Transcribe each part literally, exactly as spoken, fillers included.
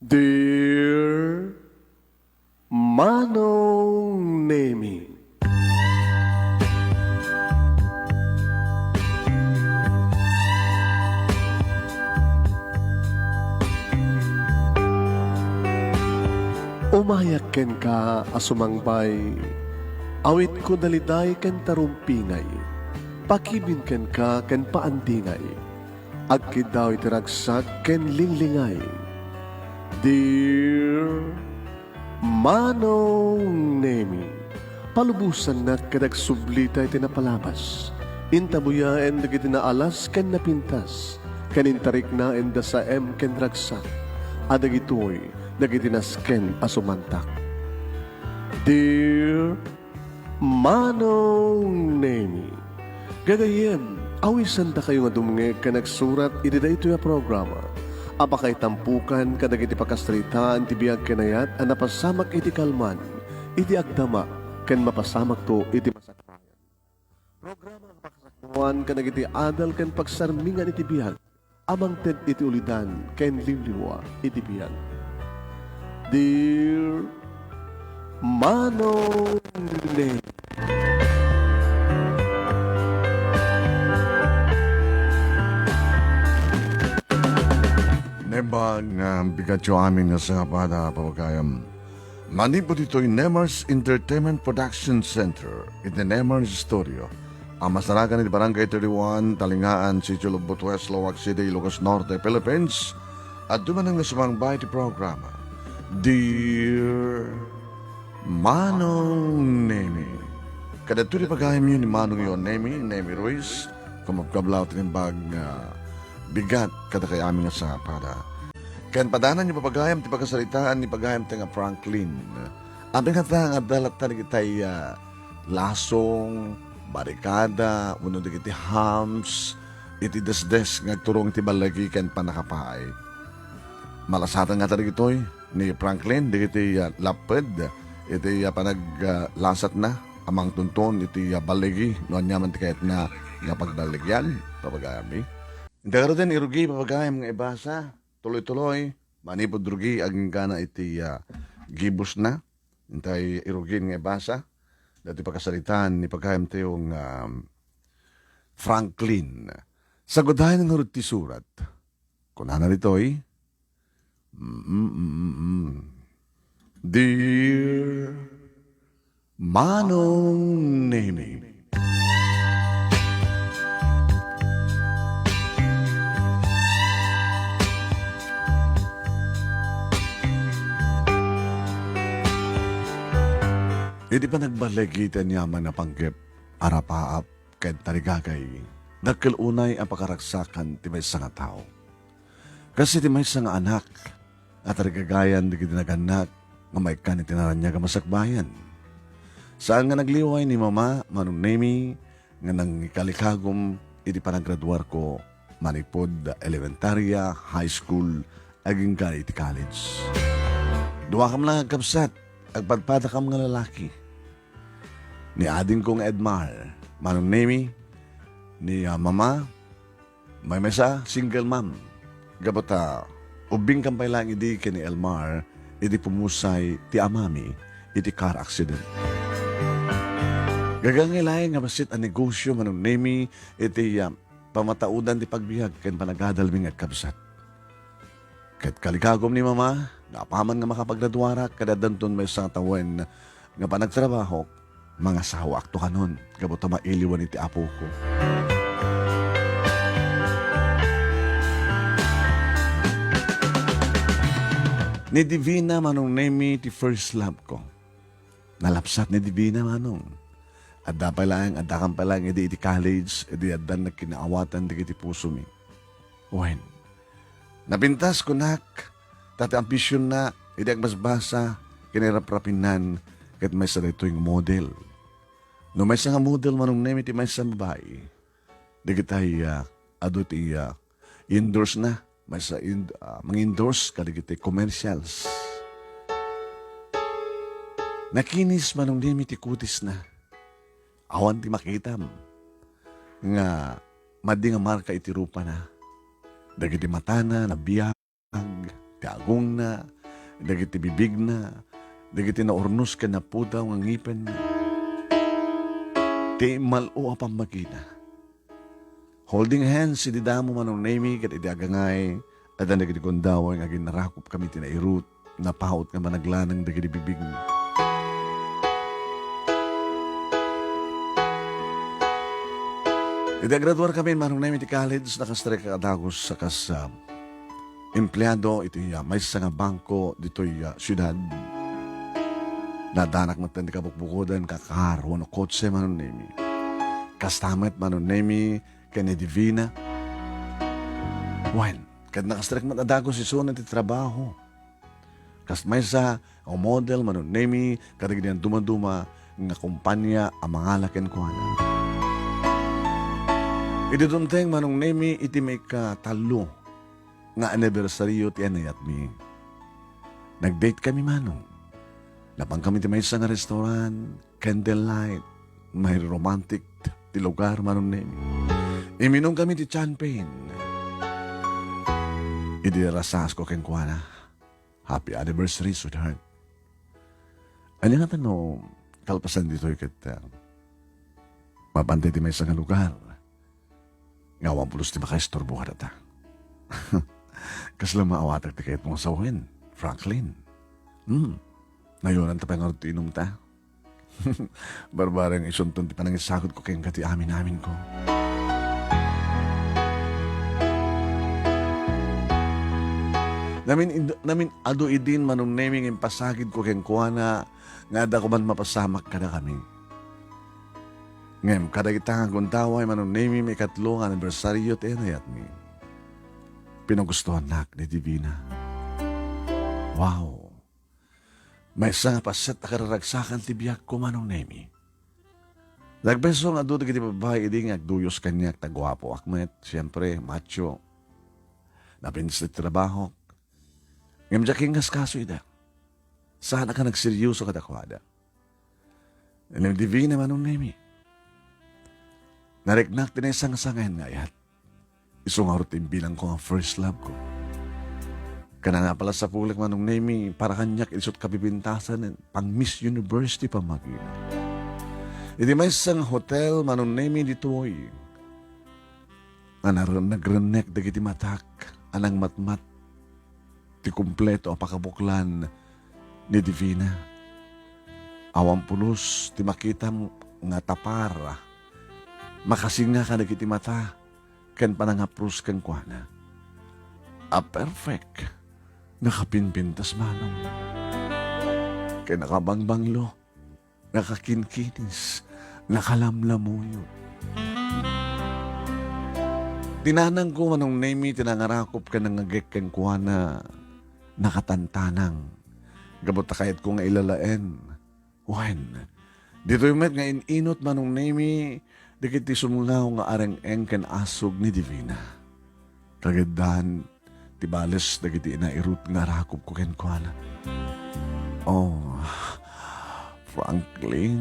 Dear Manong Nemi. Umayak kenka a sumangbay, awitko daliday ken tarumpingay, pakibin kenka ken paandingay. Agkiddaw iti ragsak ken linglingay. Dear Manong Nemi, palubosannak ket agsublita iti napalabas. Intabuyaen dagiti naalas ken napintas, ken intariknaen da saem ken ragsak, a dagitoy dagiti nasken a sumantak. Dear Manong Nemi. Gagayyem, awisandakayo nga dumngeg ken agsurat iti daytoy a programa a pakaitampukan kadagiti pakasaritaan ti biag ken ayat a napasamak iti kalman, iti agdama, ken mapasamakto iti masakbayan. Programa a pakasakbayan kadagiti adal ken pagsarmingan iti biag a mangted iti ulidan ken liwliwa iti biag. Dear Manong Neng. Naimbag nga bigatyo amin nga sangapad a pagayam. Manipud ditoy Nemars Entertainment Production Center, iti Nemars Studio, a masarakan iti Barangay thirty-one, Talingaan, Sitio Lubot West, Laoag City, Ilocos Norte, Philippines. Adda manen nga sumangbay iti programa, Dear Manong Nemi. Kadagitoy ti pagayamyo ni Manongyo Nemi, Nemi Ruiz, kumabkablaw ti naimbag nga bigat kadakayo amin nga sangapad a. Ken padananyo papagayam ti pakasaritaan ni pagayamtayo nga Franklin. Apay ngata nga adda latta dagiti, ah, lasong, barikada, wenno dagiti humps, iti desdes nga agturong iti balligi ken pannakapaay. Malasatan ngata dagitoy ni Franklin, dagiti, ah, lapped, iti, ah, panag-, ah, lasatna, a mangtunton iti, ah, balligi, no aniaman ti kayatna nga pagballigian, papagayammi. Inta garuden, irugi, papagayam nga ibasa, tuloy-tuloy, manipud rugi, agingga na iti, ah, gibusna. Intay irugin nga ibasa, dati pakasaritaan ni pagayamtayo nga, um, Franklin. Sagudayen ngarud ti surat. Kunana ditoy, mm, mm, mm, mm. Dear Manong Nemi. Iti panagballigi ti aniaman a panggep, arapaap, ken tarigagay, dakkel unay a pakaragsakan ti maysa nga tao. Kas iti maysa nga anak a tarigagayan dagiti nagannak nga maikkan iti naraniag a masakbayan. Saan nga nagliway ni Mama, Manong Nemi, nga nangikalikagum iti panagraduarko manipud elementaria, high school, agingga iti college. Duakam la nga agkabsat, agpadpadakam nga lalaki. Ni adingko nga Edmar, Manong Nemi, ni, ah, Mama, maymaysa, single mom. Gapu ta, ubbingkam pay laeng idi ken ni Elmar, idi pumusay ti amami iti car accident. Gagangay laeng nga bassit a negosyo, Manong Nemi, iti, ah, pamataodan ti pagbiag ken panagadalmi nga agkabsat. Ket kalikagum ni Mama, nga apaman nga makapagraduarak, kada addanton maysa nga tawen nga panagtrabahok, mangasawaakto kanon, gapu ta mailiwan iti apoko. Ni Divina, Manong Nemi, ti first love ko. Nalabsat ni Divina, Manong. Adda pay laeng, addakam pay laeng idi iti college, idi addan nagkinaawatan dagiti pusomi. Wen, napintas kunak, ta ti ambisionna, idi agbasbasa, kiniraprapinnan, ket maysa daytoy nga model. No maysa nga model, Manong Nemi, ti maysa nga babai, dagitay, ah, adu ti, ah, endorse na, maysa in-, ah, mangin-endorse kadagiti commercials. Nakinis, Manong Nemi, ti kutisna. Awan ti makitam nga madi nga marka iti rupana. Dagiti matana, nabiag, ti agongna, dagiti bibigna, dagiti naurnos ken napudaw nga ngipenna. Ti immal-o a pammagina. Holding hands idi damo, Manong Nemi, ket idi agangay, addan dagiti gundaway nga aginnarakop kami ti nairut, napaut nga managlaneng dagiti bibigna. Idi agraduar kami, Manong Nemi, ti college, nakastrek a dagus a kas, ah, empleado iti, ah, maysa nga bangko ditoy, ah, siudad. Nadanak met ti kabukbukodan, kakar, wenno kotse, Manong Nemi. Kasta met, Manong Nemi, ken ni Divina. Wen, ket nakastrek met a dagus isuna ti trabaho. Kas maysa a model, Manong Nemi, kadagiti dumaduma nga kompania a mangala kenkuana. Idi dumteng, Manong Nemi, iti maikatallo nga anibersario ti anayatmi, nag-date kami, Manong. Napan kami ti maysa nga restaurant, candlelight, may romantic ti lugar, Manong Nemi. Iminum kami ti champagne. Idi rasasko kenkuana, "Happy anniversary, sweetheart." Ania ngata no kalpasan ditoy ket, ah, mapanta iti maysa nga lugar nga awan pulos ti makaisturbo kadata? Kasla maawatak ti kayatmo nga sawen, Franklin. Hmm. Nayonan ta pay ngarud ti inumta. Barbareng isunton ti panangisagutko kenka ti amin-aminko. Namin-, namin-adu idin, Manong Nemi, nga impasagidko kenkuana nga adda koma mapasamak kadakami. Ngem kadagita nga gundaway, Manong Nemi, maikatlo nga anibersario ti inayatmi, pinagustoannak ni Divina. Wow! Maysa nga paset a kararagsakan ti biagko, Manong Nemi. Nagpayso nga adu dagiti babbai idi nga agduyos kaniak ta guapoak met, siempre, macho. Napintas ti trabahok. Ngem diak ingaskaso ida. Saanak a nagseryoso kadakuada. Ngem Divina, Manong Nemi. Nariknak ti naisangsangayan nga ayat. Isu ngarud ti imbilangko nga first love ko. Kanana pala sapulek, Manong Nemi, para kaniak isu ti kapipintasan pang Miss Universe ti pammagina. Iti maysa nga hotel, Manong Nemi, ditoy nga nar-, nagrennek dagiti matak a nangmatmat ti kompleto a pakabuklan ni Divina. Awan pulos ti makitam nga tapar, makasinga kadagiti mata ken panangapros kenkuana. A perfect nga kapinpintas, Manong. Ken nakabangbanglo, nakakinkinis, nakalamlamuyot. Ti nanangko, Manong Nemi, ti nangarakop ken nangngegek kenkuana, nakatantanang. Gapu ta kayatko nga ilalaen. Wen, ditoy met nga in-inut, Manong Nemi, dagiti sumngaw nga areng-eng ken asug ni Divina. Kagiddan ti bales dagiti nairut nga arakopko kenkuana. Oh, Franklin,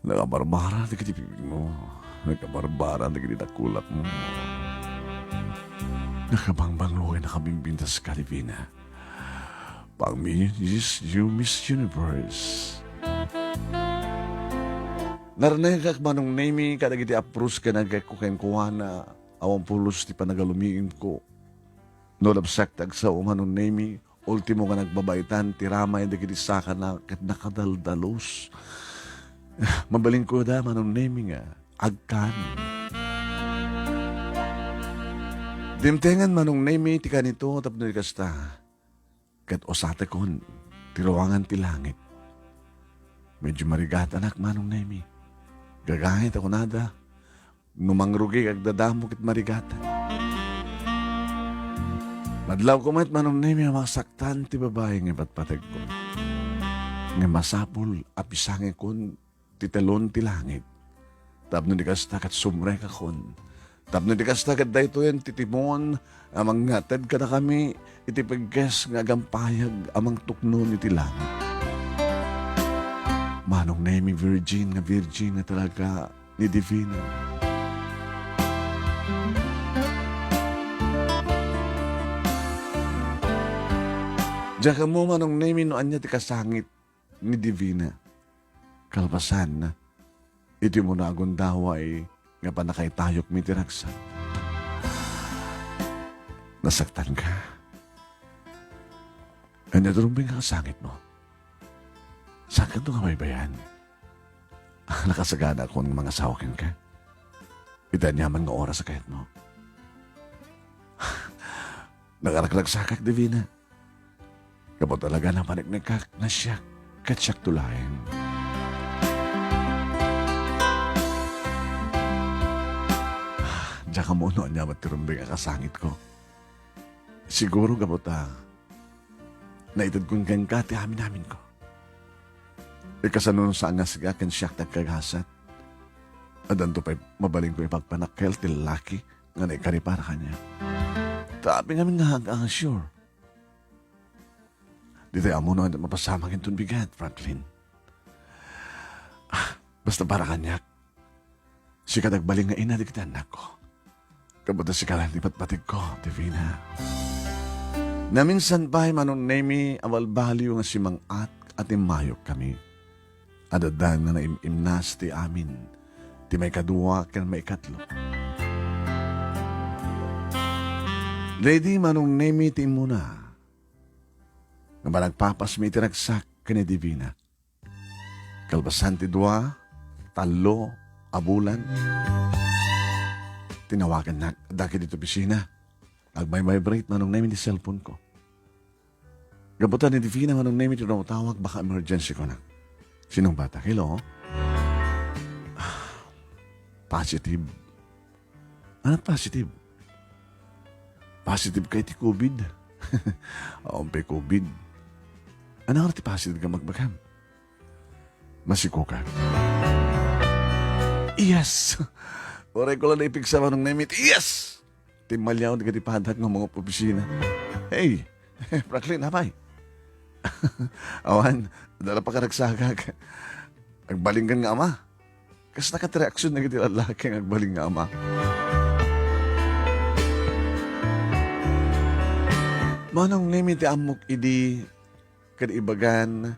nakabarbara dagiti bibigmo. Nakabarbara dagiti dakulakmo. Nakabangbanglo ken nakabimbintas ka, Divina. Pang Miss, you Miss Universe. Narnegak, Manong Nemi, kadagiti apros ken nangngegekko kenkuana, awan pulos ti panagalumiimko. No labsak ti agsao, Manong Nemi, ultimo nga nagbabaitan ti ramay dagiti sakana ket nakadaldalos. Mabalinko da, Manong Nemi, nga agkan. Dimtengen, Manong Nemi, ti kanito tapno di kasta, ket usatekon ti ruangan ti langit. Medyo marigatanak, Manong Nemi. Gagangay ta kunada, no mangrugi, agdadamo ket marigatan. Madlawko met, Manong Nemi, a masaktan ti babai nga ipatpategko. Nga masapul a pisangekon ti telon ti langit. Tapno di kasta, ket sumrekakon. Tapno di kasta, ket daytoyen ti timon a mangngated kadakami iti pegges nga agampayag a mangtuknon iti langit. Manong Nemi, virgin nga virgin nga talaga ni Divina. Diak ammo, Manong Nemi, no ania ti kasangit ni Divina. Kalpasan, iti umuna a gundaway nga pannakaitayokmi iti ragsak. Nasaktanka? Ania ti rumbeng a kasangitmo? Saankanto nga baybay-an? Nakasaganaakon nga mangasawa kenka iti aniaman nga oras a kayatmo. Nakaragragsakak, Divina. Gapu talaga napaniknikak nga siak ket siakto laeng. Diak ammo no ania met ti rumbeng a kasangitko. Siguro gapu ta naitedkon kenka ti amin-aminko. Ikasano no saan nga sika ken siak ti agkagasat? Addanto pay mabalinko ipagpanakkel ti laki nga naikari para kaniak. Ta apay ngamin nga ag-assure? Ditay ammo no ania mapasamak inton bigat, Franklin. Ah, basta para kaniak, sika ti agbalin nga ina dagiti annakko. Gapu ta sika laeng ti patpategko, Divina. Naminsan pay, Manong Nemi, a balbaliw nga simang-at a timmayokkami. Adda nga naim-imnas ti amin, ti maikadua ken maikatlo. Lady, Manong Nemi ti immuna nga managpapasmi iti ragsak ken ni Divina. Kalpasan ti dua, tallo a bulan, tinawagannak dagiti opisina. Agvibrate, Manong Nemi, ti cellphone ko. Gapu ta ni Divina, Manong Nemi, ti nawtawag, baka emergency, kunak. Sinong bata? Hello? Ah, positive. Anat positive? Positive ka iti covid? Awan pay covid. Ania ti positive nga magbagam? Masikog ka. Yes! Uray ko lang naipigsa, Manong Nemi. Yes! Timmaliaw dagiti padak nga mga opisina. Hey! Franklin, apay? Awan, dala pa karagsagak. Agbalin nga ama. Kasta ket reaksyon dagiti lallaki nga agbalin nga ama. Manong Nemi ti ammok idi ket ibagan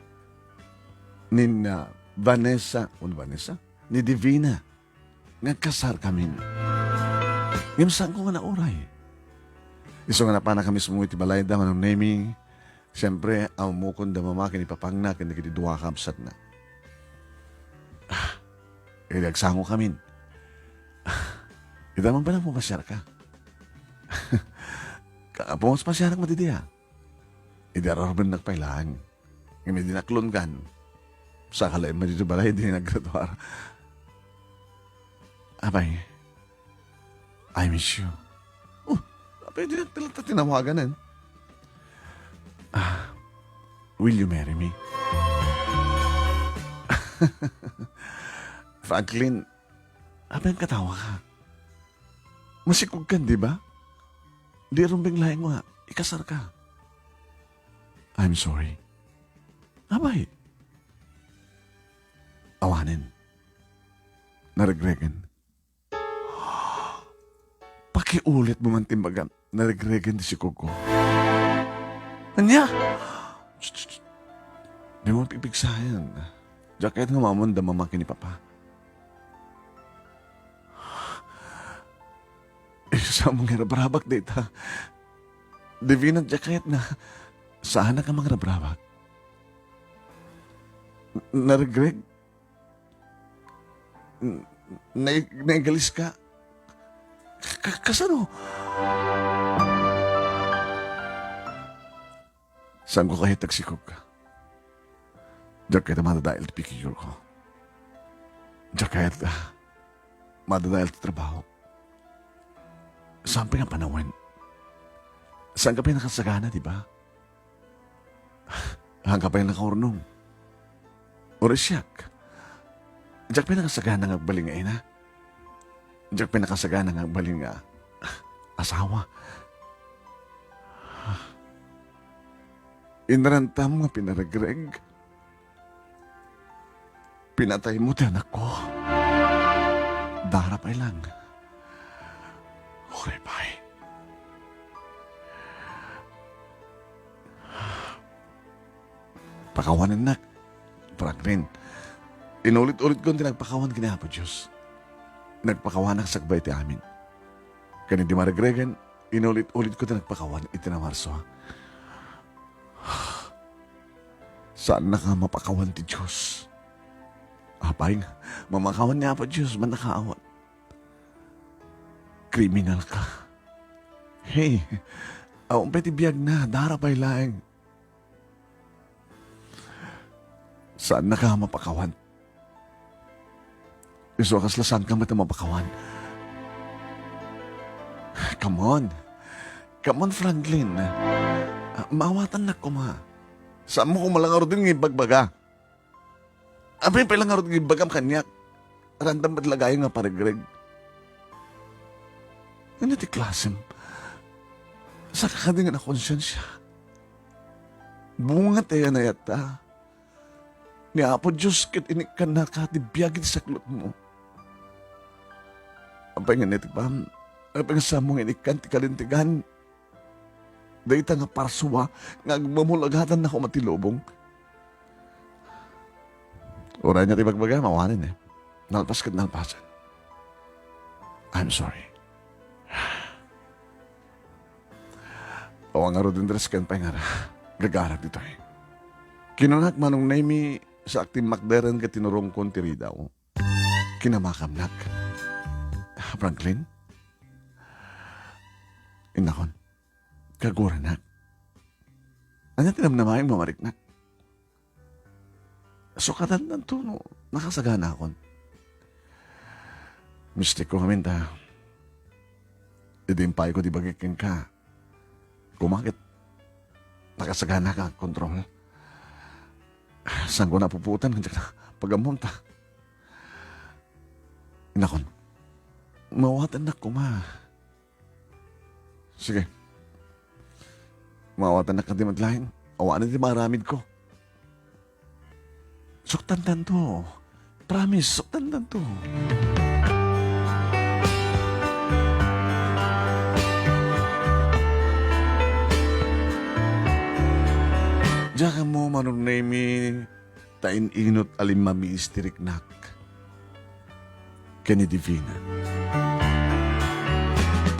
ni, ah, Vanessa, un Vanessa? Ni Divina. Nga kasar kamin. Ngem saanko nga nauray. Isu nga napanak mismo iti balayda, Manong Nemi, siempre, ammokon da mama ken ni papangna ken dagiti dua a kabsatna. Ah, idi agsango kamin. Ah, ita man pala mo pasiar ka. Ka-, apo, mas pasiarak mo didi, ah. Idi ararbennak pay laeng. Ngem idi naklon kan, saka laeng met iti balay, di naggraduar. Apay, I miss you. Oh, apay, di na talaga tinawaganan. Ah, will you marry me? Franklin, apay ang katawa ka? Masikog kan, di ba? Di rumbeng laeng nga, ikasar ka. I'm sorry. Abay. Awanen. Naregregen. Pakiulit mo man ti imbagam. Naregregen ti sikog ko. Ania? Shh, shh, shh. Di mo pipigsayan. Diak kayat nga maammoan da mama ken ni papa. Isu sa mangirabrabak dita. Divina, diak kayat nga saanak a mangirabrabak. N-, naregreg? N-, nai-, naigalis ka? Ka-, kasano? Saanko kayat nga agsikog ka? Diak kayat a madadael ti pikir ko. Diak kayat a madadael ti trabaho. Saan pay nga panawen? Saanka pay nakasagana, di ba? Saanka pay nakaurnong? Uray siak. Diak pay nakasagana nga agbalin nga ina. Diak pay nakasagana nga agbalin nga asawa. Inrantam nga pinaregreg. Pinatay mo ti anakko. Dara pay lang. Uray pay. Pakawanennak, Franklin. Inulit-ulitkon ti nagpakawan ken ni Apo Dios. Nagpakawanak sakbay ti amin. Ken idi maregregen, inulit-ulitko ti nagpakawan iti namarsua. Saannaka a mapakawan ti Dios. Apay nga, mamakawan ni Apo Dios, mannakaawat. Kriminal ka. Hey, awan pay ti biagna, dara pay laeng. Saannaka a mapakawan. Isu a kasla saanka met a mapakawan. Come on. Come on, Franklin. Ah, maawatannak koma. Saanmo koma la ngaruden nga ibagbaga. Apay pay la ngarud nga ibagam kaniak? Randam met lagayo nga paregreg. Ania ti klasem? Saka kadi nga nakonsiensia. Bunga ti nayatta. Ni Apo Dios ket inikkannaka ti biag iti saklotmo. Apay nga nia ti pam? Apay nga saanmo nga inikkan ti kalintegan? Dayta nga parsua nga agmumulagadan na koma ti lubong. Uray nia ti bagbagam, awanen, eh. Nalpas ket nalpasen. I'm sorry. Awan ngarud, Andres, ken pay nga gagarak ditoy. Kinunak, Manong Nemy, saak ti makderen ket tinurongkon ti ridaw. Kinamakamnak. Franklin? Innakon. Kaguranak. Ania ti namnamaem, mamariknak? Sukatantanto no nakasaganakon. Mistikko ngamin ta idi impayko ti bagik kenka, koma ket nakasaganaka nga agkontrol. Saanko napupuotan nga diak pagammom ta. Innakon, maawatannak koma. Sige. Maawatannak kadi met laeng. Awanen ti maaramidko. Suktantanto. Promise, suktantanto. Diak ammo, Manong Nemy, ta in-inut a limmamiis ti riknak ken ni Divina.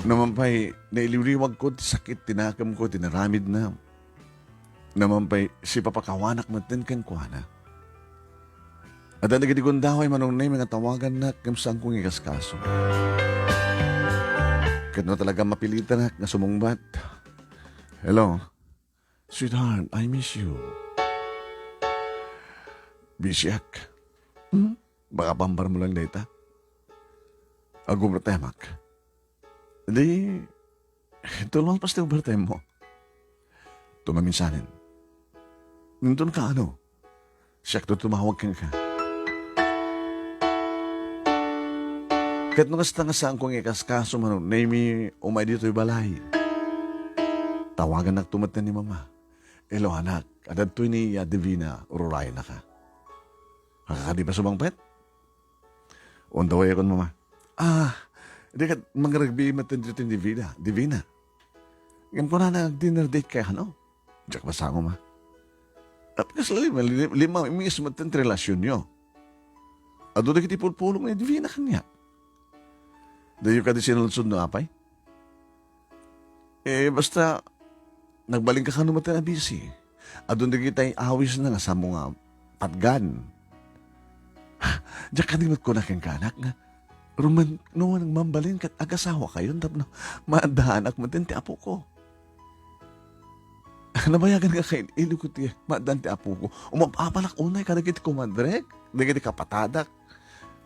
Naman pay, nailiwliwagko ti sakit ti nakemko iti naramidna. Naman pay, sipapakawanak metten kenkuana. Adda dagiti gundaway, Manong Nemy, nga tawagannak ngem saanko nga ikaskaso. Ket no talaga mapilitanak nga sumungbat, "Hello? Sweetheart, I miss you." Busyak. Hmm? Baka pambar mo lang dayta. Agumretemak. Di, tulong pas ti overtime mo. Tumaminsanen. Nindon ka ano? Siak to tumawag kenka. Ket no kasta nga saanko nga ikaskaso, Manong Nemy, umay ditoy balay. Tawagannak to metten ni Mama. Hello, anak. Adda ditoy ni Divina, ururayennak. Kakadi pa sumangpet? Undaway akon, Mama. Ah, di ket mangrugby metten ditoy ni Divina. Divina. Ngem kunana, dinner date kaya, no? Diak masango, Ma. Apay kasla lima, li-, limmamiis metten ti relasionyo. Adu dagiti pulpulong ni Divina kaniak. Diyo kadi sinulsod no apay? Eh, basta, nagbalinka kano metten a busy. Adun dagiti awisna nga saanmo nga patgan. Diak kadi met kuna kenka, anak, nga Ruman, no, nang mambalin ket agasawakayon tapno maaddaanak metten ti apoko. Nabayagan nga kail-ilo ko ti maaddaan ti apoko. Umap-apalak unay kadagiti kumadrek, dagiti kapatadak,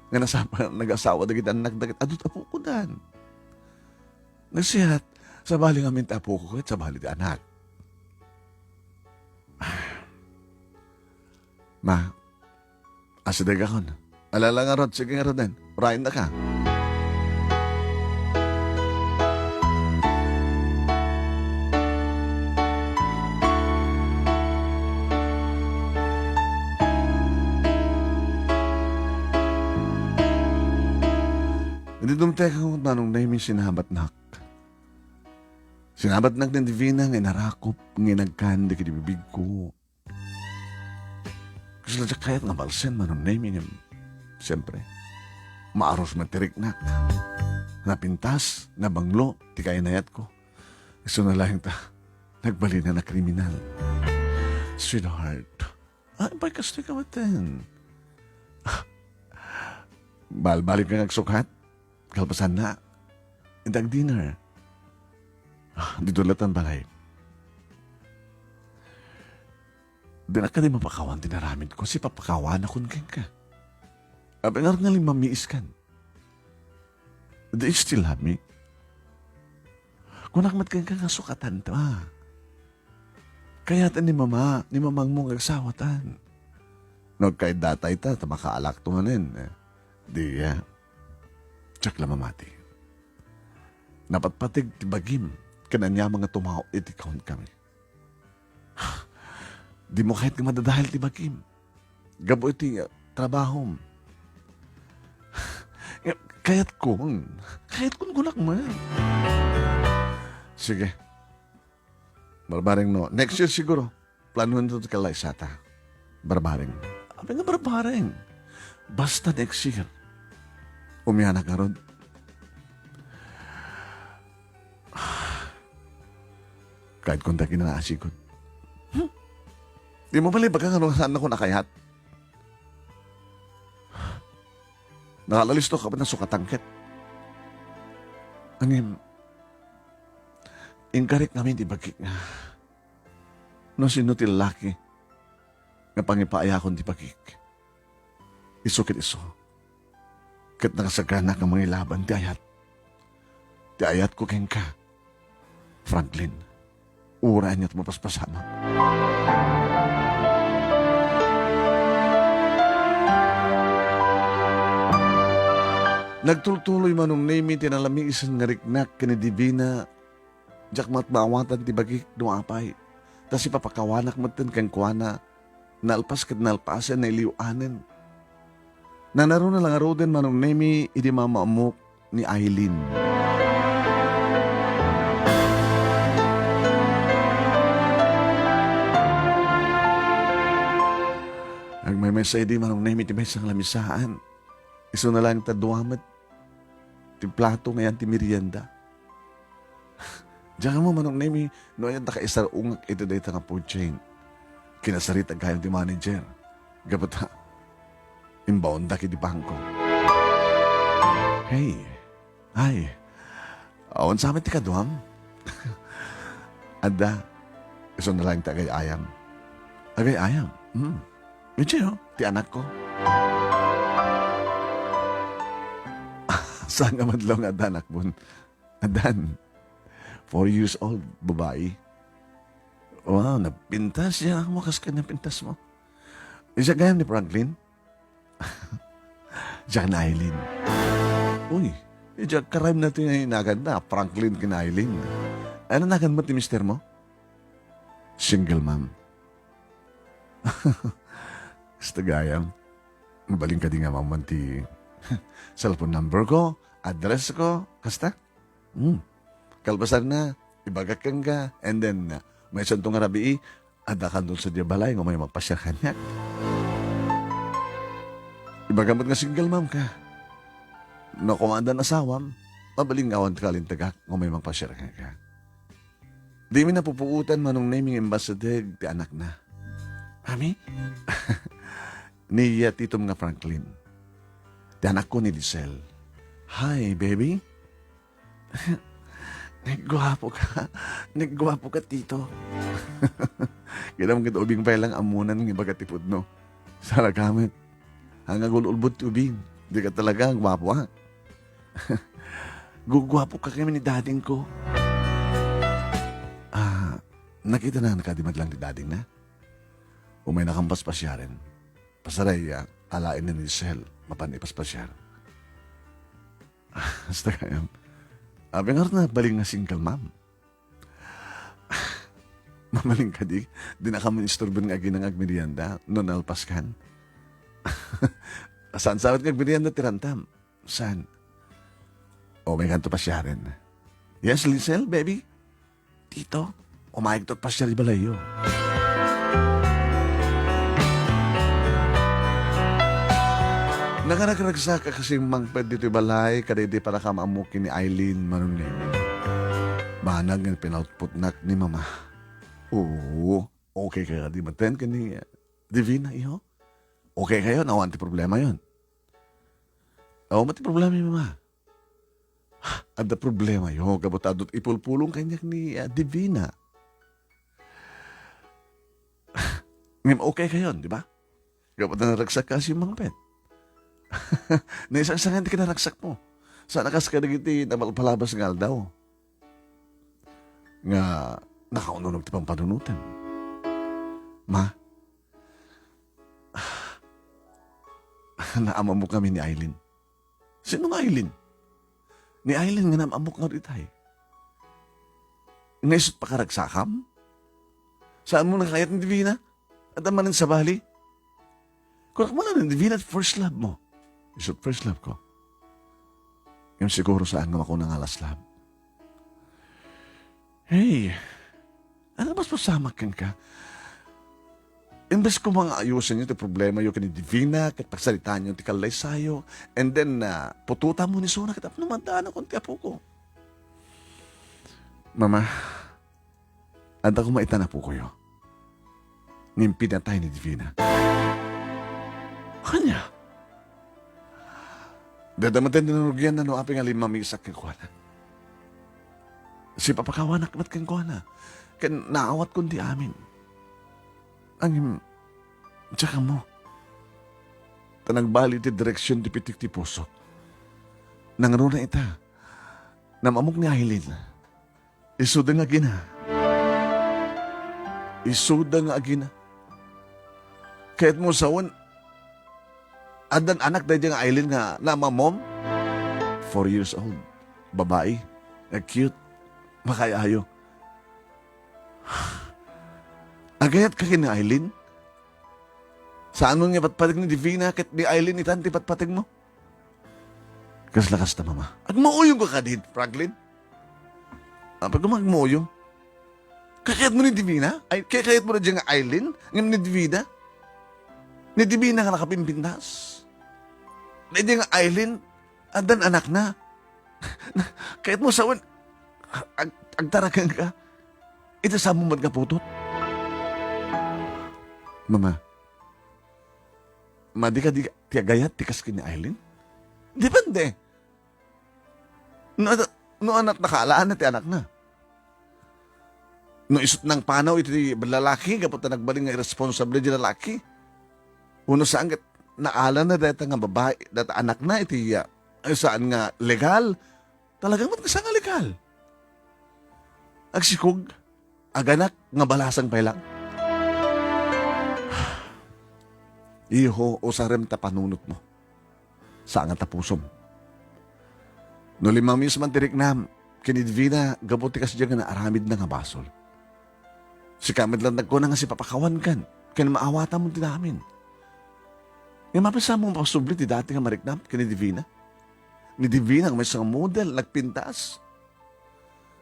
nga nasapa-, nagasawa dagiti annak, dagiti adu ti apokodan. Nagsayat, sabali ngamin ti apoko ket sabali ti anak. Ma, asidegakon. Alala ngarud, sige ngaruden. Urayennaka. Idi dumteng, Manong Nemy, sinabatnak. Sinabatnak ni Divina nga inarakop nga inagkan dagiti bibigko. Kasla diak kayat nga balsen, Manong Nemi, ngem, siyempre, maarus met ti riknak. Napintas, nabanglo ti kainayatko. Isuna laeng ta, nagbalin a kriminal. Sweetheart, ay, pay kastoy ka maten. Balbalinka nga agsukat? Kalpasanna, inta agdinner. Ah, ditoy latta ti balay. Dinak kadi mapakawan ti inaramidko, sipapakawanakon kenka. Apay ngarud nga limmamiiskan? Do you still love me? Kunak met kenka nga sukatan ta. Kayaten ni Mama, ni Mamangmo nga agsawatan. No agkayat dayta, ta makaalakto manen. Eh, di, ah, diak la mamati. Napatpateg ti bagim, ken aniaman nga tumao iti kunkami. Dimo kayat nga madadael ti bagim. Gapu iti, ah, trabahom. Kayatkon. Kayatkon kunak man. Sige. Barbareng no. Next year siguro. Planoen to ti kalaysata. Barbareng. Apay nga barbareng? Basta next year. Umianak ngarud. Kayatkon dagiti naasigen. Hmm? Dimo bale ibaga nga no saannakon a kayat? Nakaallistok a ket nasukatan ket. Ngem, inkarik ngamin ti bagik nga no sino ti lallaki nga pangipaayakon ti bagik. Isu ket isu. Ket nakasagananak nga mangilaban ti ayat. Ti ayatko kenka, Franklin. Uray ania't mapaspasamak. Nagtultuloy Manong Nemi ti nalamiis nga riknak ken ni Divina. Diak met maawatan ti bagik no apay, ta sipapakawanak metten kenkuana, nalpas ket nalpasen, nailiw-anen. Nanaruna la ngaruden Manong Nemi idi mamaammok ni Aileen. Agmaymaysa idi Manong Nemi ti maysa nga lamisaan. Isuna laeng ta dua met ti plato nga ayan ti merienda. Diak ammo, Manong Nemi, no ania ti kaisar-ongak iti dayta nga food chain. Kinasarita gayam ti manager. Gapu ta, imbaondak iti bangko. Hey, ay, awan sa amin ti kaduam. Adda, isuna laeng ti agay-ayam. Agay-ayam? Hmm. Idiay, oh, ti anakko. Saan nga madlaw nga adda anakmon? Addan. Four years old, babae. Wow, napintas ya mo, kas kanya pintas mo. Siak gayam ni Franklin? Siak ni Aileen. Uy, siak karayom na ti nagan na, Franklin ken Aileen. Ania nagan mo ti mister mo? Single mom. Kasta gayam. Mabalin kadi nga maammoan ti cellphone number ko, address ko, kasta? Hmm. Kalpasanna, ibagak kenka, and then, uh, maysanto nga rabii, adda kanto sadiay balay nga umay mangpasiar kaniak. Ibagam met nga single mom ka. No koma addan asawam, mabalin nga awan ti kalintagak nga umay mangpasiar kenka. Dimi napupuotan Manong Nemi nga imbasadeg ti anakna. Mami? Ni, uh, titom nga Franklin. Ti anakko ni Lisel. Hi, baby. Nagguapo ka. Nagguapo ka, tito. Kinam ket ubing pay lang ammonan nga ibaga ti pudno. Sara ka met. Ang agul-ulbod ti ubing. Di ka talaga guapo, ha? Guguapo ka kami ni dading ko. Ah, nakita na kadi madlang ti dading na? Umay na kan paspasiaren. Pasaray, ah, alaen ni Lisel, mapan ipaspasiar. Hasta kayam. Apay ngarud nga balin nga single mom? Mabalin kadi, di na kami istorben nga agina nga agmerienda, no nalpas kan. Saan sa nga agmerienda ti rantam? Saan? O, may kanto pasiaren. Yes, Lisel, baby? Tito, umayegto pasiar ibalayyo. Nakaragragsak a kasing mangpet ditoy balay kadaydi para kam-ammo ken ni Aileen, Manong Nemi. Banag nga pinautpotnak ni Mama. Oo, okay kayo kadi maten ken ni, uh, Divina, iho? Okay kayo? Awan ti problemayo? Awan ti problema, Mama. Adda problemayo, gapu ta adto't ipulpulong kaniak ni, ah, Divina. Ngem okay kayon, di ba? Gapu ta naragsak ka a simmangpet. Naisangsangan ti kinaragsakmo. Saan a kas kadagiti napalpalabas nga aldaw nga nakaununeg ti pampanunotem. Ma, naam-ammok ngamin ni Aileen. Sino nga Aileen? Ni Aileen nga naam-ammok ngarud itay. Nga isu't pakaragsakam? Saanmo nakayat ni Divina? Adda manen sabali? Kunak man ni Divina, first love mo. Isu't first love ko. Ngem siguro saan nga makuna nga last love. Hey, ano mas masamak kenka? Imbes ko mga ayusanyo ti problemayo ken ni Divina, ket pagsaritaanyo ti kallaysayo, and then, ah, putotanmo ni Sona, ket apno maddaanakon ti apoko. Mama, adda koma itan apokoyo. Ngem pinatay ni Divina. Ania? Dayta met ti narugianna no apay nga limmamisak kenkuana. Sipapakawanak met kenkuana, ken naawatkon ti amin. Ngem, diak ammo. Ta nagbali ti direksion ti pitik ti pusok. Nangruna ita. Naam-ammok ni Aileen. Isuda nga agina. Isuda nga agina. Kayatmo sawen, addan anak daydiay nga Aileen nga naam-ammom? Four years old. Babai. Nga cute. Makaayo. Agayatka ken ni Aileen? Saan mo nga ipatpateg ni Divina ket ni Aileen itan ti patpategmo? Kasla kasta, Mama. Agmauyongka kadi, Franklin? Apay koma agmauyong? Kakayatmo ni Divina? Ay, kakayatmo daydiay nga Aileen? Ngem ni Divina? Ni Divina nga nakapimpintas? Daydiay nga Aileen, addan anakna. Kayatmo sawen, ag-, agtarakenka. Ita saanmo met nga putot? Mama, madi kadi ti agayat ti kas ken ni Aileen? Depende. No, no anakna, kaalaanna ti anakna. No isu't nangpanaw iti lalaki, gapu ta nagbalin nga irresponsable ti lalaki. Wenno saan ket naalana dayta nga babai, dayta anakna iti, ah, saan nga legal. Talaga met nga saan nga legal. Agsikog, aganak nga balasang pay lang. Iho, usarem ta panunotmo. Saan nga ta pusom. No limmamiss man ti riknam ken ni Divina gapu ti kasdiay nga naaramidna nga basol. Sika met laeng ti agkuna nga sipapakawankan ken maawatanmo ti amin. Ngem apay saanmo nga mapasubli ti dati nga mariknam ken ni Divina? Ni Divina nga maysa nga model, nagpintas.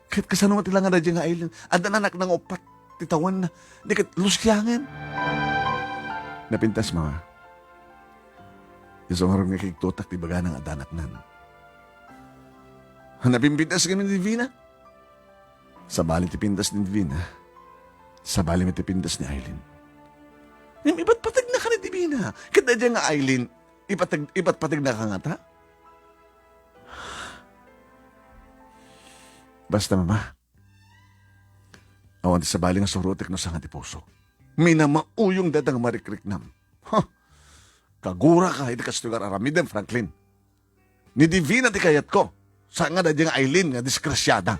Ket kasano met ti langada daydiay nga Aileen? Addan anakna nga uppat ti tawenna. Di ket lusiangen. Napintas, Mama. Isu ngarud nga ikigtotak ti ibagana nga adda anakna. Napimpintas ngamin ni Divina. Sabali ti pintas ni Divina, sabali met ti pintas ni Aileen. Ngem ipatpategnaka ni Divina. Ket daydiay nga Aileen, ipateg-, ipatpategnaka ngata? Basta, Mama, awan ti sabali nga surotek no saan nga ti pusok. Minamauyong dayta nga marikriknam. Ha! Kaguraka iti kastoy nga ar-aramidem, Franklin. Ni Divina ti kayatko. Saan nga daydiay nga Aileen nga disgrasiada.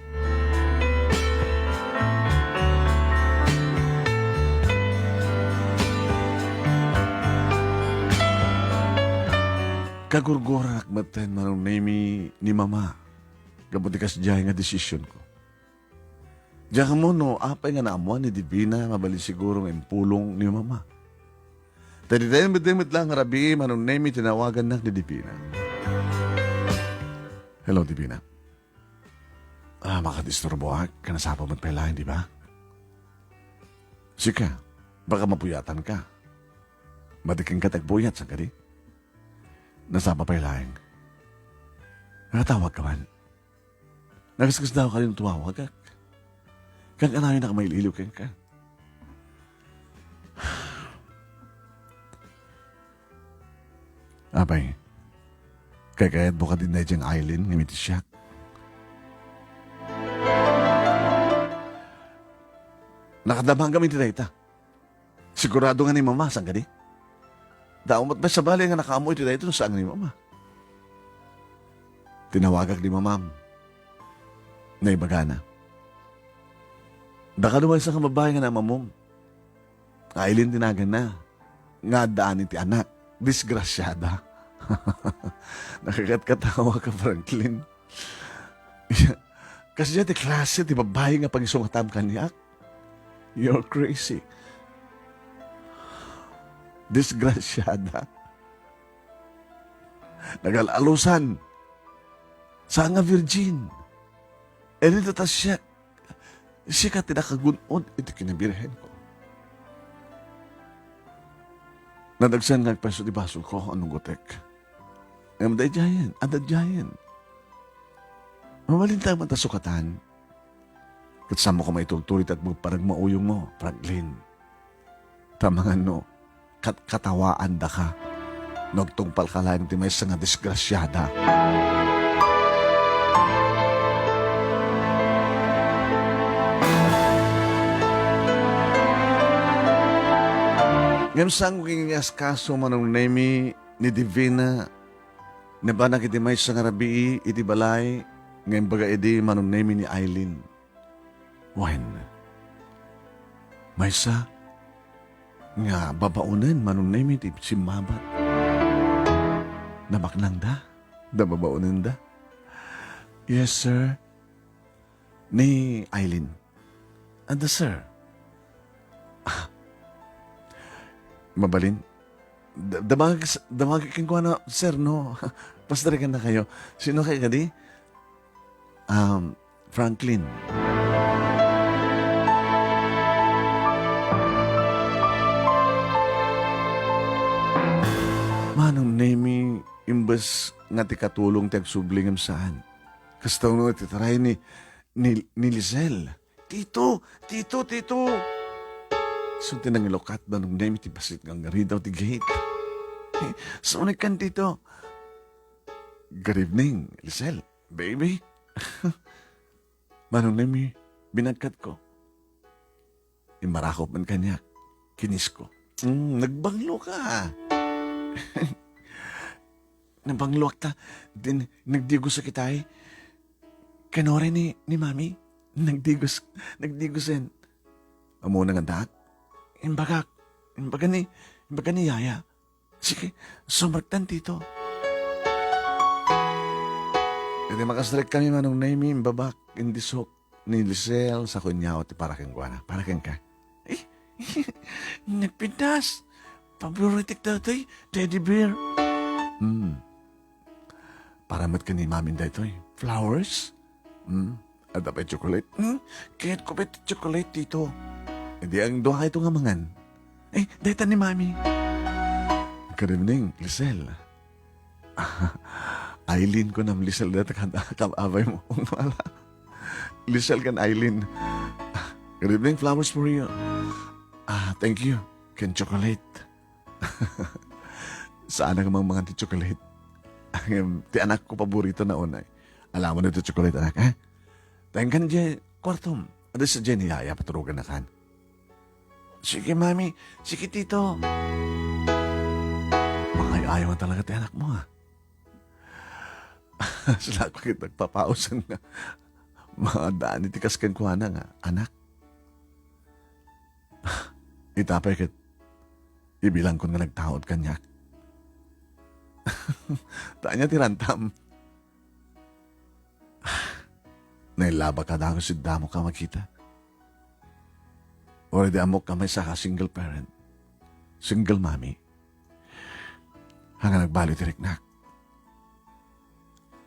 Kagurguranak metten, Manong Nemy, ni Mama gapu ti kasdiay nga desisionko. Diak ammo no apay nga naammoan ni Divina, mabalin siguro nga impulong ni Mama. Ta dayta met, dayta met laeng a rabii, Manong Nemy, tinawagannak ni Divina. Hello, Divina. Ah, makadisturboak, kanasapo met pay laeng, di ba? Sika, baka mapuyatanka. Madi kenka ti agpuyat, saan kadi? Nasapa pay laeng. Nakatawag ka man. Nagaskasdaaw ka din tumawagak. Kang-anayon a mailiw kenka. Apay, kaykayatmo kadi daydiay Aileen ngem iti siak? Nakadamagam iti dayta. Sigurado nga ni Mama, saan kadi? Damo met pay sabali nga nakaammo iti daytoy no saan nga ni Mama. Tinawagak ni Mamam. Naibagana. Dakaduay sa nga babae nga naamamom. Aileen ti naganna. Nga addaan iti anak. Disgrasiada. Nakakatkatawa ka, Franklin. Kasdiay ti klase ti babae nga pangisungatam kaniak? You're crazy. Disgrasiada. Nagal-alusan. Saan nga virgin. Iti ta siak, sika ti nakagun-od iti kinabirhenko. Nadagsen nga agpayso ti basolko, Manong Gotek. Ngem daydiayen, adda daydiayen. Mabalinta man ta sukatan. Ket saanmo koma itultuloy ti agparagmauyongmo, Franklin. Ta mangan no, kat-, katawaandaka no agtungpalka laeng ti maysa nga disgrasiada. Ngem saanko nga inasikaso, Manong Nemy, ni Divina, nabanak iti maysa nga rabii iti balay nga imbaga idi Manong Nemy ni Aileen. Wen, maysa nga babaonen, Manong Nemy, ti simmabat. Nabaknangda, da babaonenda. Yes, sir. Ni Aileen. Adda, sir. Ah. Mabalin? Da-, damag-, damag kenkuana, sir, no? Pastorikannakayo. Sino kayo kadi? Um, Franklin. Manong Nemy, imbes nga ti katulong ti agsubli ngem saan. Kasta no ti taray ni, ni, ni Lisel. "Tito! Tito! Tito!" Isu ti nangilukat, Manong Nemy, ti bassit nga ngarud ti gate. "Sumrekkan, Tito." "Good evening, Lisel. Baby." "Manong Nemy, binagkatko." Immarakop man kaniak. Kinisko. "Mm, nagbanglo ka." "Nabangloak ta, din, nagdigos a kitay. Kanore ni, ni Mami, nagdigos, nagdigosen." "Ammona nga addaak?" "Imbagak, imbaga ni, imbaga ni Yaya." "Sige, sumrektan, Tito." Idi makasrek kami, Manong Nemy, imbabak, indisok ni Lisel, sa kuniaw ti para kenkuana. "Para kenka." "Eh, nagpintas. Paboritik daytoy, teddy bear." "Hmm. Para met ken ni Mamin daytoy. Flowers? Hmm. Adda pay chocolate?" "Hmm. Kayatko pay ti chocolate, Tito." "Idi ang dua kayto nga mangan." "Eh, dayta ni Mami." "Good evening, Lisel." "Aileen," kunam, Lisel, dayta kan-, kam-, abay mo. Lisel ken Aileen. "Good evening, flowers for you." "Ah, thank you. Ken chocolate." Saan a nga mangmangan ti chocolate. Ngem ti anakko, paboritona unay. Alamon ti chocolate, anak, ha? Tengkan diay kuartom. Adda sadiay ni Yaya, paturogannakan. "Sige, Mami. Sige, Tito." Mangay-ayaw talaga ti anakmo, ha? Saan ko ket nagpapausan nga maaddaan iti kas kenkuana nga anak. Ita pay ket ibilangko nga nagtaud kaniak. Ta ania ti rantam? Nailabak a dagus idi ammok a makita. Uray di ammok a maysa ka single parent, single mommy. Haan nga nagbaliw ti riknak.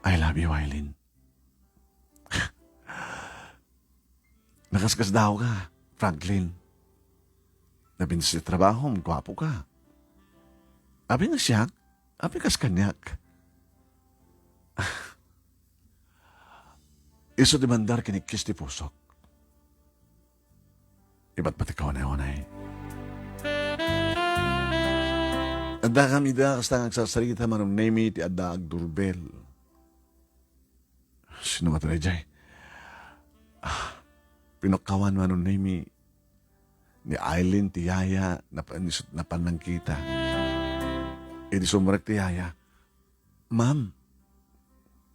I love you, Aileen. Nakaskasdaaw ka, Franklin. Napintas ti trabahom, guapo ka. Apay nga siak? Apay kas kaniak? Isu ti mandar ken ikkis ti pusok. Ipatpatikaw unay-unay. Adda kami da kasta nga agsarsarita, Manong Nemy, ti adda agdurbel. Sino nga daydiay? Ah, pinukkawan, Manong Nemy, ni Aileen ti yaya, nap-, ni-, napan nangkita. Idi sumrek ti yaya, "Ma'am,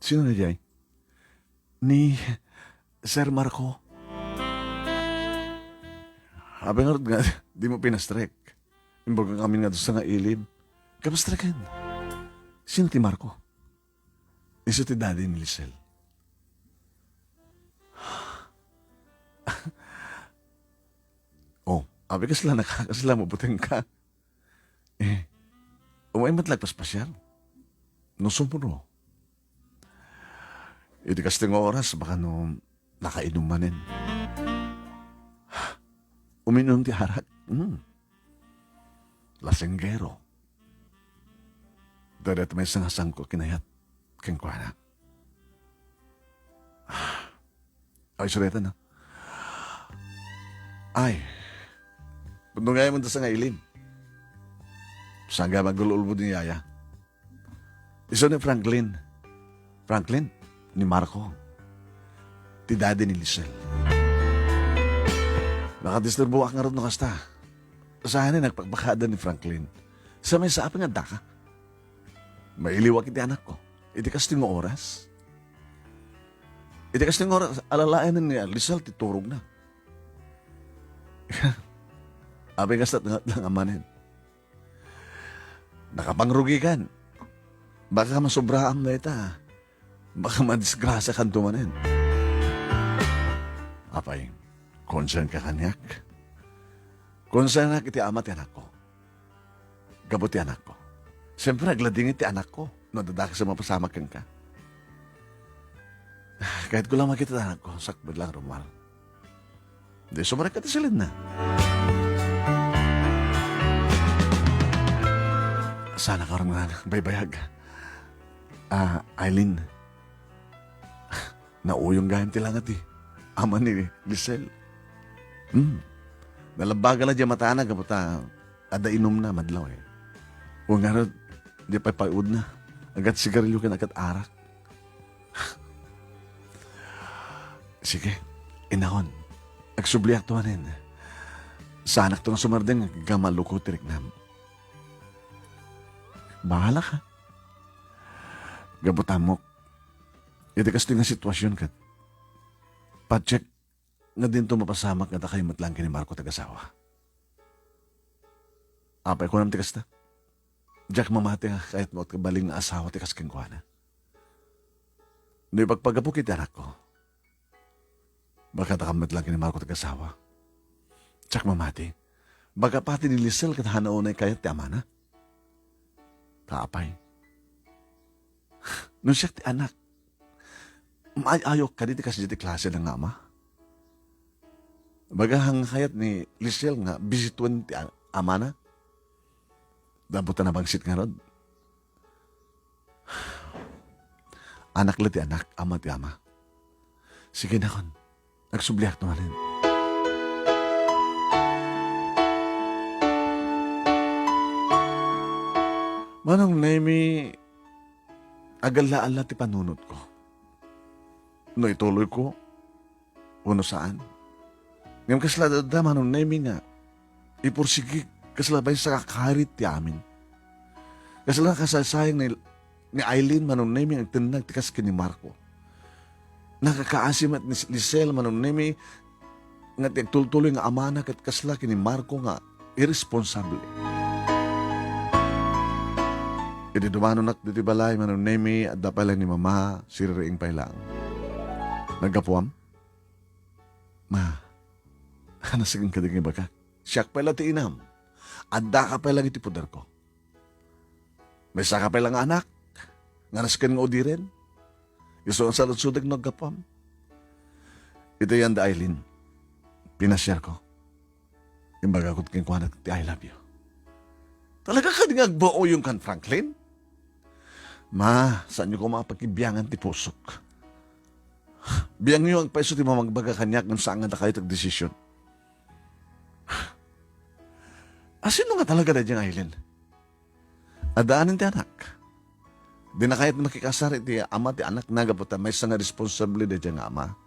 sino daydiay?" "Ni Sir Marco." "Apay ngarud nga dimo pinastrek? Imbag kami nga dusa nga ilim." "Kapastreken. Sino ti Marco?" "Isu ti daddy ni Lisel." "Oh, apay kasla nakakasla, mabuteng ka. Eh, umay met la agpaspasiar. No sumro. Iti kastoy nga oras, baka no nakainum manen." Uminum ti arak. Hmm. Lasenggero. Dayta met maysa nga sangko kinayat kenkuana. Ay, sorry, atan, ah. Ay. Pudno nga man sa nga ilim. Saan nga magululbod ni yaya? Isu ni Franklin. Franklin? Ni Marco. Ti daddy ni Lisel. Nakadisturboak ngarud no kasta. Saan nga nagpakpakada ni Franklin? Sa may sa apay nga addaka? Mailiwak iti anakko. Iti kastoy nga oras. Iti kastoy nga oras, alalayan ni Lisel ti turogna. Apay kasta nga lang amanen. Nakapangrugikan. Baka masubraam dayta. Baka madisgrasiakanto manen. Apay, concern ka kaniak? Concern ak iti ama ti anakko. Gapu ti anakko. Siyempre, agladingit ti anakko no adda dakes a mapasamak kenka. Kayatko lang makita ti anakko, sakbay lang, Romuald. Di, sumrekka ti silinna. Saan a karon nga baybayag? Ah, Aileen, nauyong gayam ti langa ti ama ni Lisel. Hmm. Nalabbagan na diay matana gapu ta adda inumna madlaw, eh. O ngarud, diay pay pay-udna. Agat sigarilyo ken agat arak. Sige, inakon. Agsubliakto manen. Saanakto nga sumardeng nga maluko ti riknam. Bahala ka. Gapu ta ammok, iti kastoy nga situasion ket, patiek nga dinto mapasamak nga dakayo met laeng ken ni Marco ti agasawa. Apay, kunam ti kasta? Diak mamati nga kayatmo ti kabalin nga asawa ti kas kenkuana. No ipagpagapok iti anakko, baka dakam met laeng ken ni Marco ti agasawa. Diak mamati. Baka pati ni Lisel ket haanna unay kayat ti amana. Ta apay? No siak ti anak, maay-ayok kadi ti kasdiay ti klase nga ama? Baga, haanna kayat ni Lisel nga bisituen ti a-, amana? Gapu ta nabangsit ngarud. Anak la ti anak, ama ti ama. Sige, inakon. Agsubliakto manen. Manong Nemy, agalla-alla ti panunotko. No ituloyko, wenno saan. Ngem kasla adda, Manong Nemy, nga ipursigik, kasla maysa nga karit ti amin. Kasla nakasaysayang ni, ni Aileen, Manong Nemy, nga agtennag ti kas ken ni Marco. Nakakaasi met ni Lisel, Manong Nemy, nga ti agtultuloy nga amana ket kasla ken ni Marco nga irresponsable. Idi dumanonak ditoy balay, Manong Nemy, adda pay laeng ni Mama, siririing pay laeng. Naggapuam? Ma, nasken kadi nga ibagak? Siak pay la ti inam. Addaka pay laeng iti poderko. Maysaka pay la nga anak nga nasken nga udiren. Isu nga saludsodek no aggapuam. Iti yan da Aileen, pinasiarko. Imbagakon kenkuana ti "I love you." Talaga kadi nga agbaoyong kan Franklin? Ma, saanyo koma a pakibiangan ti pusok. Biangyo agpayso ti mamagbaga kaniak ngem saan nga dakayo ti agdesisyon. A, sino nga talaga daydiay nga Aileen? Addaanen ti anak. Dina kayat makikasar iti ama ti anakna gapu ta maysa nga responsable daydiay nga ama.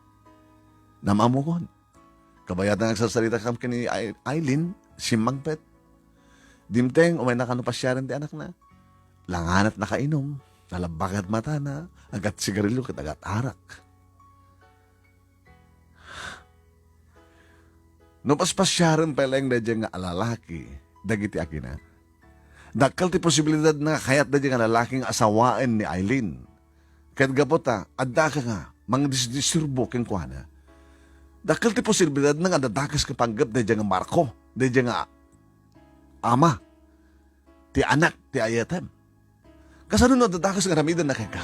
Naam-ammokon. Kabayatan nga agsarsaritakam ken ni Ai-, Aileen, simmangpet. Dimteng, umayna kano pasiaren ti anakna. Langanak nakainom, nalabbakat matana, agat sigarilio ket agat arak. No paspasiaren pay laeng daydiay nga lalaki dagiti agina, dakkel ti posibilidad nga kayat daydiay nga lalaki nga asawaen ni Aileen. Ket gapu ta addaka nga mangdisdisturbo kenkuana, dakkel ti posibilidad nga addadakas nga panggep daydiay nga Marco, daydiay nga ama ti anak ti ayatem. Kasano no addadakas nga aramidenna kenka?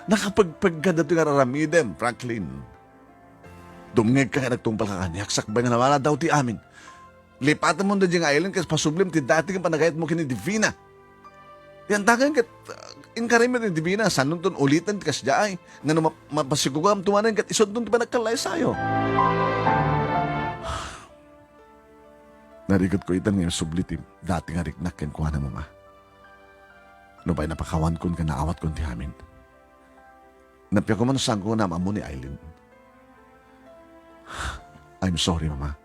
Nakapegpegka daytoy nga ar-aramidem, Franklin. Dumngegka ket agtungpalka kaniak sakbay nga nawaladaw ti amin. Lipatemon daydiay nga Aileen ket pasublem ti dati nga panagayatmo ken ni Divina. Ti antaken ket, uh, inkarim met ni Divina, sanonton uliten ti kasdiay, nga no map-, mapasigugamto manen ket isunton ti panagkallaysayo. Narigutko itan nga insubli ti dati nga riknak kenkuana, Mama. Nupay napakawankon ken naawatkon ti amin. Nappiak koma no saanko nga naam-ammo ni Aileen. I'm sorry, Mama.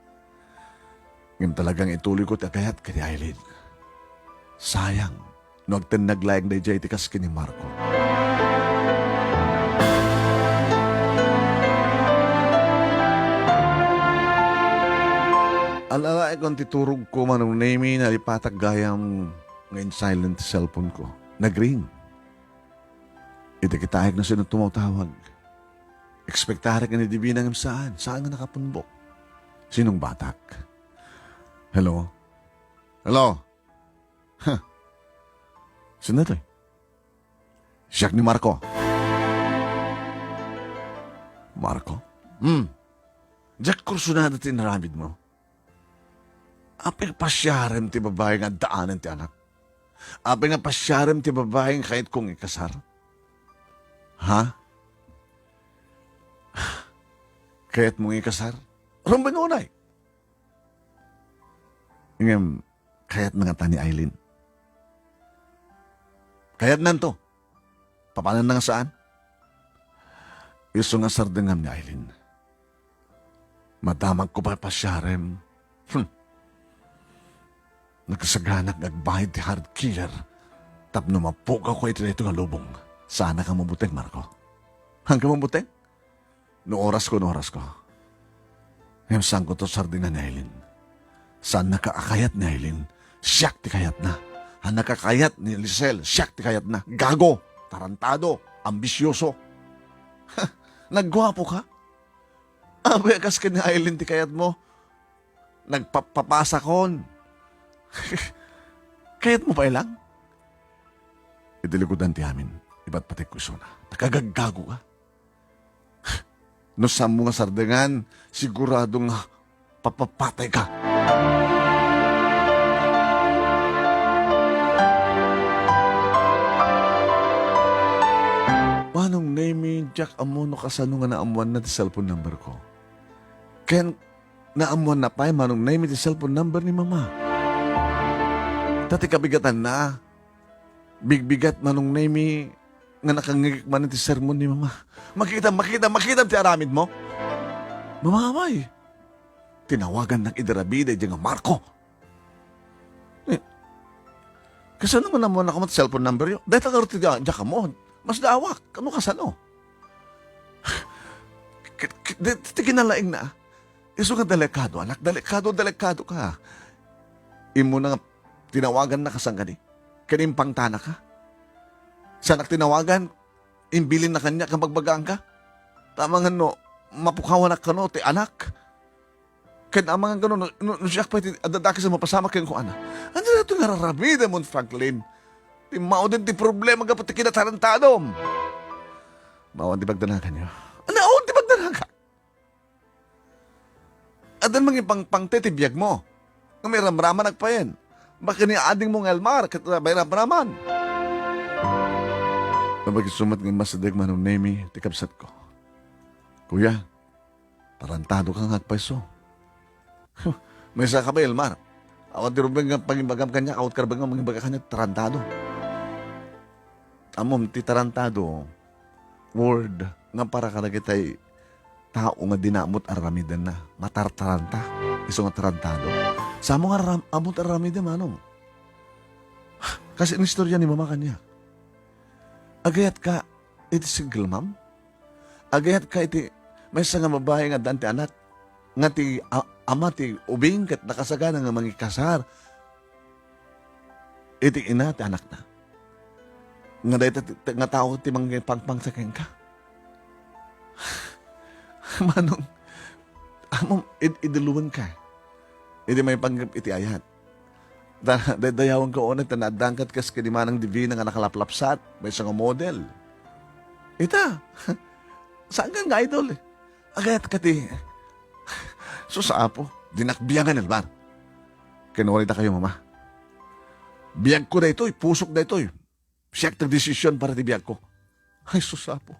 Ngem talagang ituloyko ti agayat ken ni Aileen. Sayang no agtennag laeng daydiay ti kas ken ni Marco. Al-alaekon ti turogko, Manong Nemy, nalipatak gayam nga in-silent ti cellphone ko. Nag-ring. Iti kitaek no sino tumawtawag. Ekspektarek nga ni Divina ngem saan, saan nga nakapunbok. Sinungbatak. Hello? Hello? Huh. Sino daytoy? Siak ni Marco. Marco? Hmm. Diak kursunada ti inaramidmo. Apay nga pasiarem ti babai nga addaanen ti anak? Apay nga pasiarem ti babai nga kayatko nga ikasar? Ha? Kayatmo nga ikasar? Rumbeng unay. Ngem, kayatna ngata ni Aileen? Kayatnanto. Papananna nga saan? Isu nga sardengam ni Aileen. Madamagko pay pasiarem. Hmm. Nagsaganak nga agbayad ti hard killer tapno mapugawko iti daytoy nga lubong. Saannak a mabuteng, Marco. Haanka mabuteng? No orasko, no orasko. Ngem saanko to sardengan ni Aileen. Saannaka a kayat ni Aileen. Siak ti kayatna. Haannaka a kayat ni Lisel. Siak ti kayatna. Gago, tarantado, ambisioso. Nagguapo ka? Apay a kas ken ni Aileen ti kayatmo? Nagpapapasakon. Kayatmo pay lang? Iti likudan ti amin, ipatpatekko isuna. Nakagaggago ka. No saanmo nga sardengan, sigurado nga papapatay ka. Manong Nemy, diak ammo no kasano nga naammoanna ti cellphone number ko. Ken naammoanna pay, Manong Nemy, ti cellphone number ni Mama. Ta ti kabigatanna, bigbigat, Manong Nemy, nga nakangngegek manen ti sermon ni Mama. Makitam, makitam, makitam ti aramidmo. Mama, amay. Tinawagannak idi rabii daydiay nga Marco. Eh, kasano nga naammoannak ti cellphone number yo? Dayta ngarud ti dia-, diak ammo. Masdaawak. Kano kasano? K-, k-, di, ti kinalaingna. Isu nga delikado, anak. Delikado, delikado ka. Immuna nga tinawagannak a saan kadi. Ken impangtanak a. Saannak tinawagan, imbilinna kaniak nga bagbagaanka. Ta amangan no, mapukawanak kano ti anak. Ken amangan kano, no, no, no siak pay ti addadakes a mapasamak kenkuana. Ania daytoy nga ar-aramidem, Franklin? Ti mauden ti problema gapu ti kinatarantadom. Mawan ti pagdanaganyo. Ania, mawan ti pagdanagan? Addan mangipangpangted ti biagmo. Ngem iramramanak payen. Makiniadingmo nga Elmar, ket, ah, mairamraman. Napakiso met nga immasideg Manong Nemi ti kabsatko. Kuya, tarantado ka nga agpayso. Maysa ka ba, Elmar? Awan ti rubeng nga pangibagam kaniak, awan ti rubeng nga mangibaga kaniak, tarantado. Ammom ti tarantado, word nga para kadagitay tao nga dina ammot aramidenna, matartaranta, isu nga tarantado. Samo nga ram-, ammot aramiden, manong. Kas inistorya ni mama kaniak. Agayat ka iti single mom? Agayat ka iti maysa nga babai nga addaan ti anak, nga ti a-, ama ti ubing ket nakasagana nga mangikasar iti ina ti anakna. Nga dayta ti, ti, nga tao ti mangipangpangta kenka. Manong, ammom, id-, idiluenka. Idi maipanggep iti ayat. Da-, daydayawen ka unay ta naaddan ket kas ken ni Manang Divina nga nakalaplapsat, maysa nga model. Ita, saan nga idol eh. Agayat ka ti, sus, Apo, dinak biangan, Elmar. Ken uray dakayo, Mama. Biagko daytoy, pusok daytoy. Siak ti nagdesisyon para ti biagko. Ay, sus, Apo.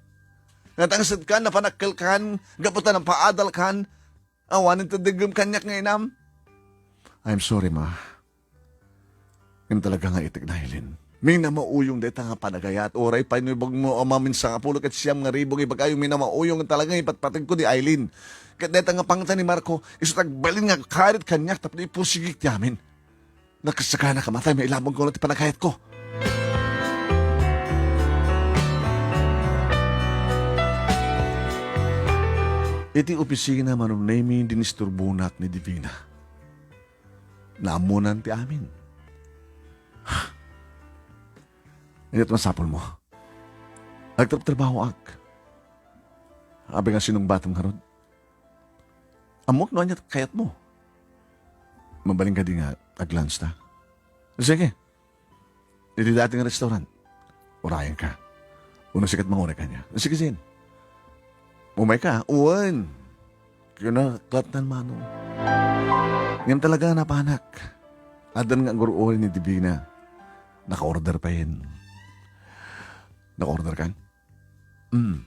Natangsedkan, napanakkelkan, gapu ta napaadalkan, awanen ti deggem kaniak nga inam. I'm sorry, Ma. Ngem talaga nga itik ni Aileen. Minamauyong dayta nga panagayat. Uray pay no ibagmo a maminsan nga pulo ket siam nga ribu nga ibagayo, minamauyong talaga nga ipatpateg ko ni Aileen. Ket dayta nga pangta ni Marco, isu ti agbalin nga agkarit kaniak tapno ipursigik ti amin. Nakasagana ka matay, mailabong ko na ti panagayat ko. Iti opisina, Manong Nemi, dinisturbonak ni Divina. Naammonan ti amin. Ania ti masapulmo? Agtrabtrabahoak. Apay nga sinungbatem ngarud? Ammok no ania ti kayatmo. Mabalin kadi nga ag-lunch ta? Sige. Iti dati nga restaurant. Urayenka. Uno sikat manguray kaniak. Sige, Zen. Umayka, wen. Kinaklatnan, Manong. Ngem talaga, napanak. Addan nga agur-uray ni Divina. Naka-order payen. Naka-order kan? Hmm.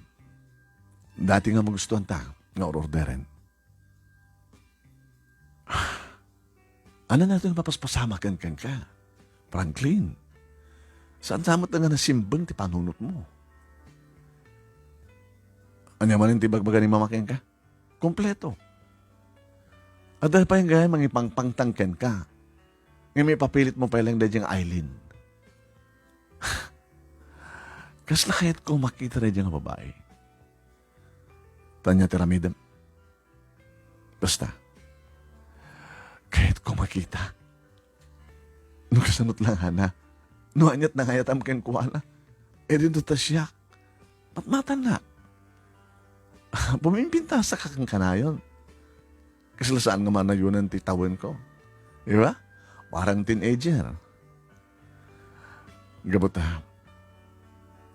Dati nga magustuhan ta nga or-orderen. Ania daytoy nga mapaspasamak kenka, Franklin? Saan sa met nga nasimbeng ti panunotmo? Ania manen ti ibagbaga ni Mama kenka? Kompleto. Adda pay gayam mangipangpangtang kenka. Ngem ipapilitmo pay laeng daydiay nga Aileen. Kasla kayatko makita daydiay nga babai. Ania ti aramidem? Basta, kayatko makita. No kasano ti langana, no ania ti nangayatam kenkuana, e dinto ta siak. Matmatanna. Bumimbintasak a kankanayon. Kasla saan nga manayonan ti tawenko. Di ba? Parang teenager. Gapu ta,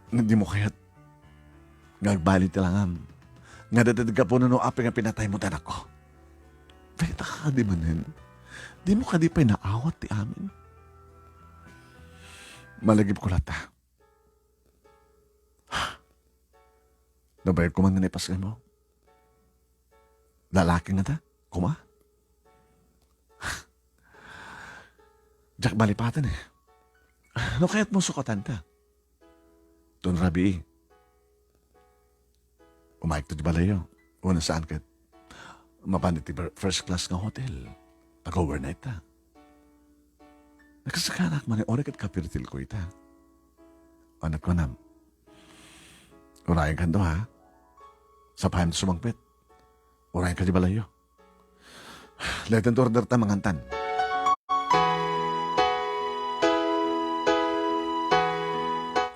dimo kayat nga agbali ti langam nga dayta ti gapu no apay nga pinataymo ti anakko. Dayta kadi manen, dimo kadi pay naawat ti amin? Malagipko latta. Nabayag ko man nga naipasngaymo. Lalaki ngata? Koma? Diak malipaten eh. No kayatmo sukatanta? Ton rabii. Umayekto ti balayyo. Wen no saan ket mapan iti fir-, first class nga hotel. Ag-overnight ta. Nakasakanak man, uray ket kapirtilko ita. Wen no kunam, urayenkanto, ha? Sapayam ti sumangpet. Urayenka ti balayyo. Dayta ti order ta, mangantan.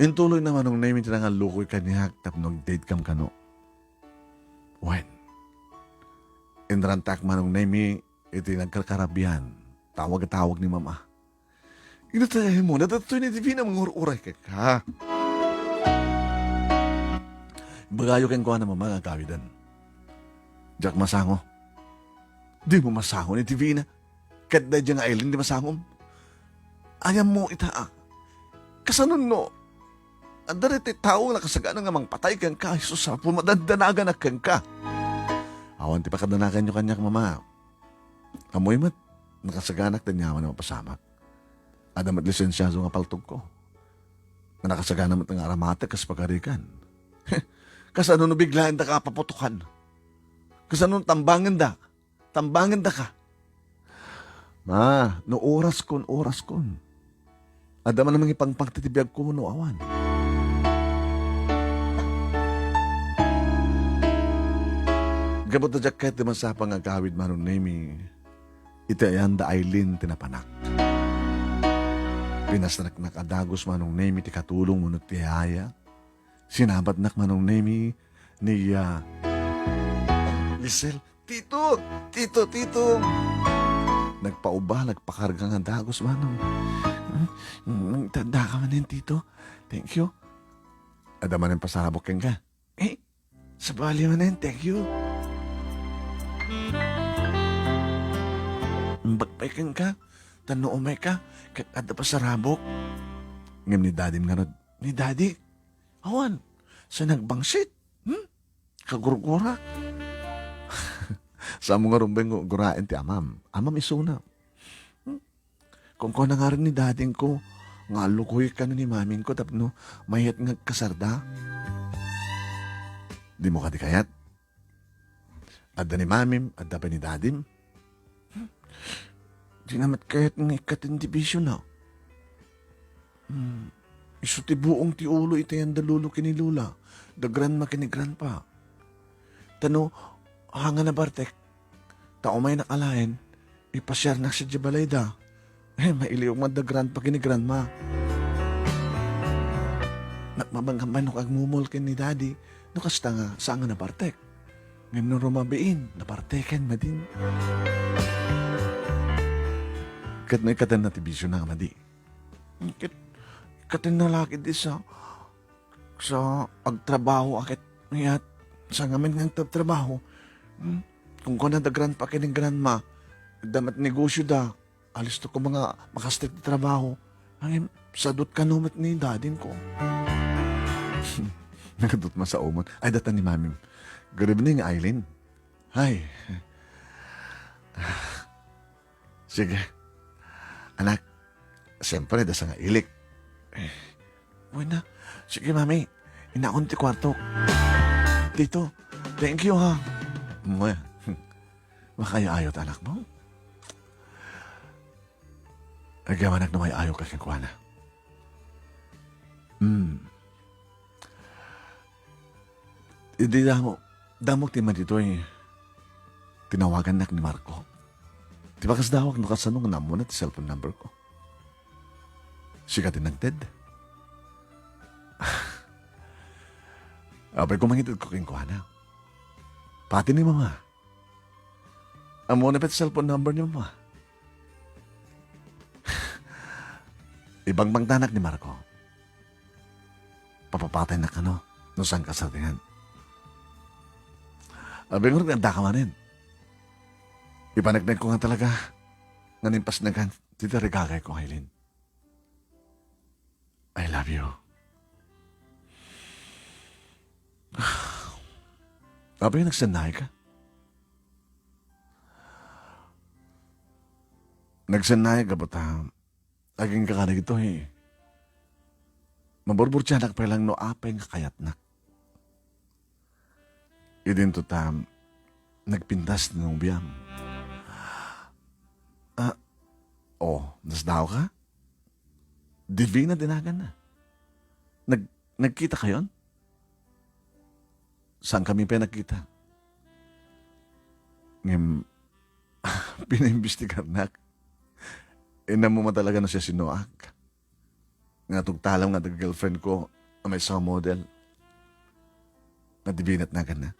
Intuloy na Manong Nemi ti nangallukoy kaniak tapno ag-date kam kano. Wen, inrantak Manong Nemi iti nagkarkarabian, tawag-tawag ni Mama. Inataymo, nadatoy ni Divina mangur-uray kenka. Ibagayo kenkuana, Mama, nga agawiden. Diak masango. Dimo masango ni Divina. Ket daydiay nga Aileen ti masangom. Ayanmo ita, a. Kasano no adda daytoy tao nga nakasagana nga mangpatay kenka, Jesus, a, pumadandanagan kenka. Awan ti pakadanaganyo kaniak, Mama. Ammoyo met, nakasaganak ti aniaman a mapasamak. Adda met lisensiado nga paltogko. Nga nakasagana met nga aramatek kas pagarigan. Kasano no biglaendaka a paputokan? Kasano no tambangenda? Tambangenda ka. Ma, no oraskon, oraskon. Adda man a mangipangpang ti biagko no awan. Gapu ta diak kayat ti masapang agawid, Manong Nemi, iti ayan da Aileen ti napanak. Pinasnaknak a dagus, Manong Nemi, ti katulongmo no ti yaya. Sinabatnak, Manong Nemi, ni, ah, Lisel. "Tito! Tito! Tito!" Nagpauba, nagpakarga nga dagus, Manong. "Hmm? Hmm, tanda ka manen, Tito. Thank you." Adda manen pasarabok kenka. "Eh? Sabali manen, thank you." "Imbag pay kenka, ta no umayka, ket adda pasarabok." Ngem ni Dadim ngarud, "Ni Dadi? Awan, sa nagbangsit. Hmm? Kagurgurak." Saan mo ngarud nga guraen ti amam? Amam isuna. Hmm? Kunkuana ngarud ni Dadingko nga alukoy kano ni Mamingko tapno mayat nga agkasarda. Dimo kadi kayat? Adda ni Mamim, adda pay ni Dadim. Hmm. Dina met kayat nga ikkaten ti bisiona. Hmm. Isu ti buong ti ulo iti ayan da Lolo ken ni Lola, da Grandma ken ni Grandpa. Ta no, haan nga nabartek, ta umaynak alaen, ipasiarnak sadiay balayda. Eh, mailiwak met da Grandpa ken ni Grandma. Nakmabangkam pay no agmumul ken ni Daddy, no kasta nga, saan nga nabartek. Ngem no rumabiin, nabarteken madin. Ket no ikkatenna ti bisiona nga madi. Ket ikkatenna la ketdi sa, sa agtrabaho a ket, ket sa ngamin nga agtrabaho. Hmm? Kunkuana da Grandpa ken ni Grandma, adda met negosioda. Alisto koma nga makasdit ti trabaho. Ngem, sadot kano met ni Dadingko. Nagdut masaumon. Ay, data ni Mamim. Good evening, Aileen. Ay. Sige. Anak, siyempre, dasa nga ilik. Eh, buena. Sige, Mami. Inakon ti kwarto. Tito, thank you, ha. Makayo-ayo ta, anak mo. Agyamanak no may-ayo ka kenkuana. Hmm. Idi damo, damok ti maditoy, tinawagannak ni Marco. Ti bakas dawag no kasano nga nammona ti cellphone number ko. Sika ti nagted. Apay ko mangited ko kenkuana. Pati ni Mama. Ammona pay ti cellphone number ni Mama. Ibangbangtanak ni Marco. Papapataynak kano, no saan ka sardengan. Abingor nga adda ka manen. Ipaneknek ko nga talaga nga nimpasnegan ti tarigagay ko, Aileen. I love you. Apay, nagsannay ka? Nagsannay ka, but, ah, aging ka dagitoy. Maburburtianak pay lang no apay nga kayatnak. Idinto ta, nagpintas ti nobiam. Ah, oh, nasdaaw ka? Divina dinagan na. Nag-, nagkita kayon? Saan kami pay nagkita? Ngem, pinaimbestigarnak. Inam mo man talaga no siasinoak. Nga tungtalam nga adda girlfriend ko a maysa nga model. Nga Divina dinagan na.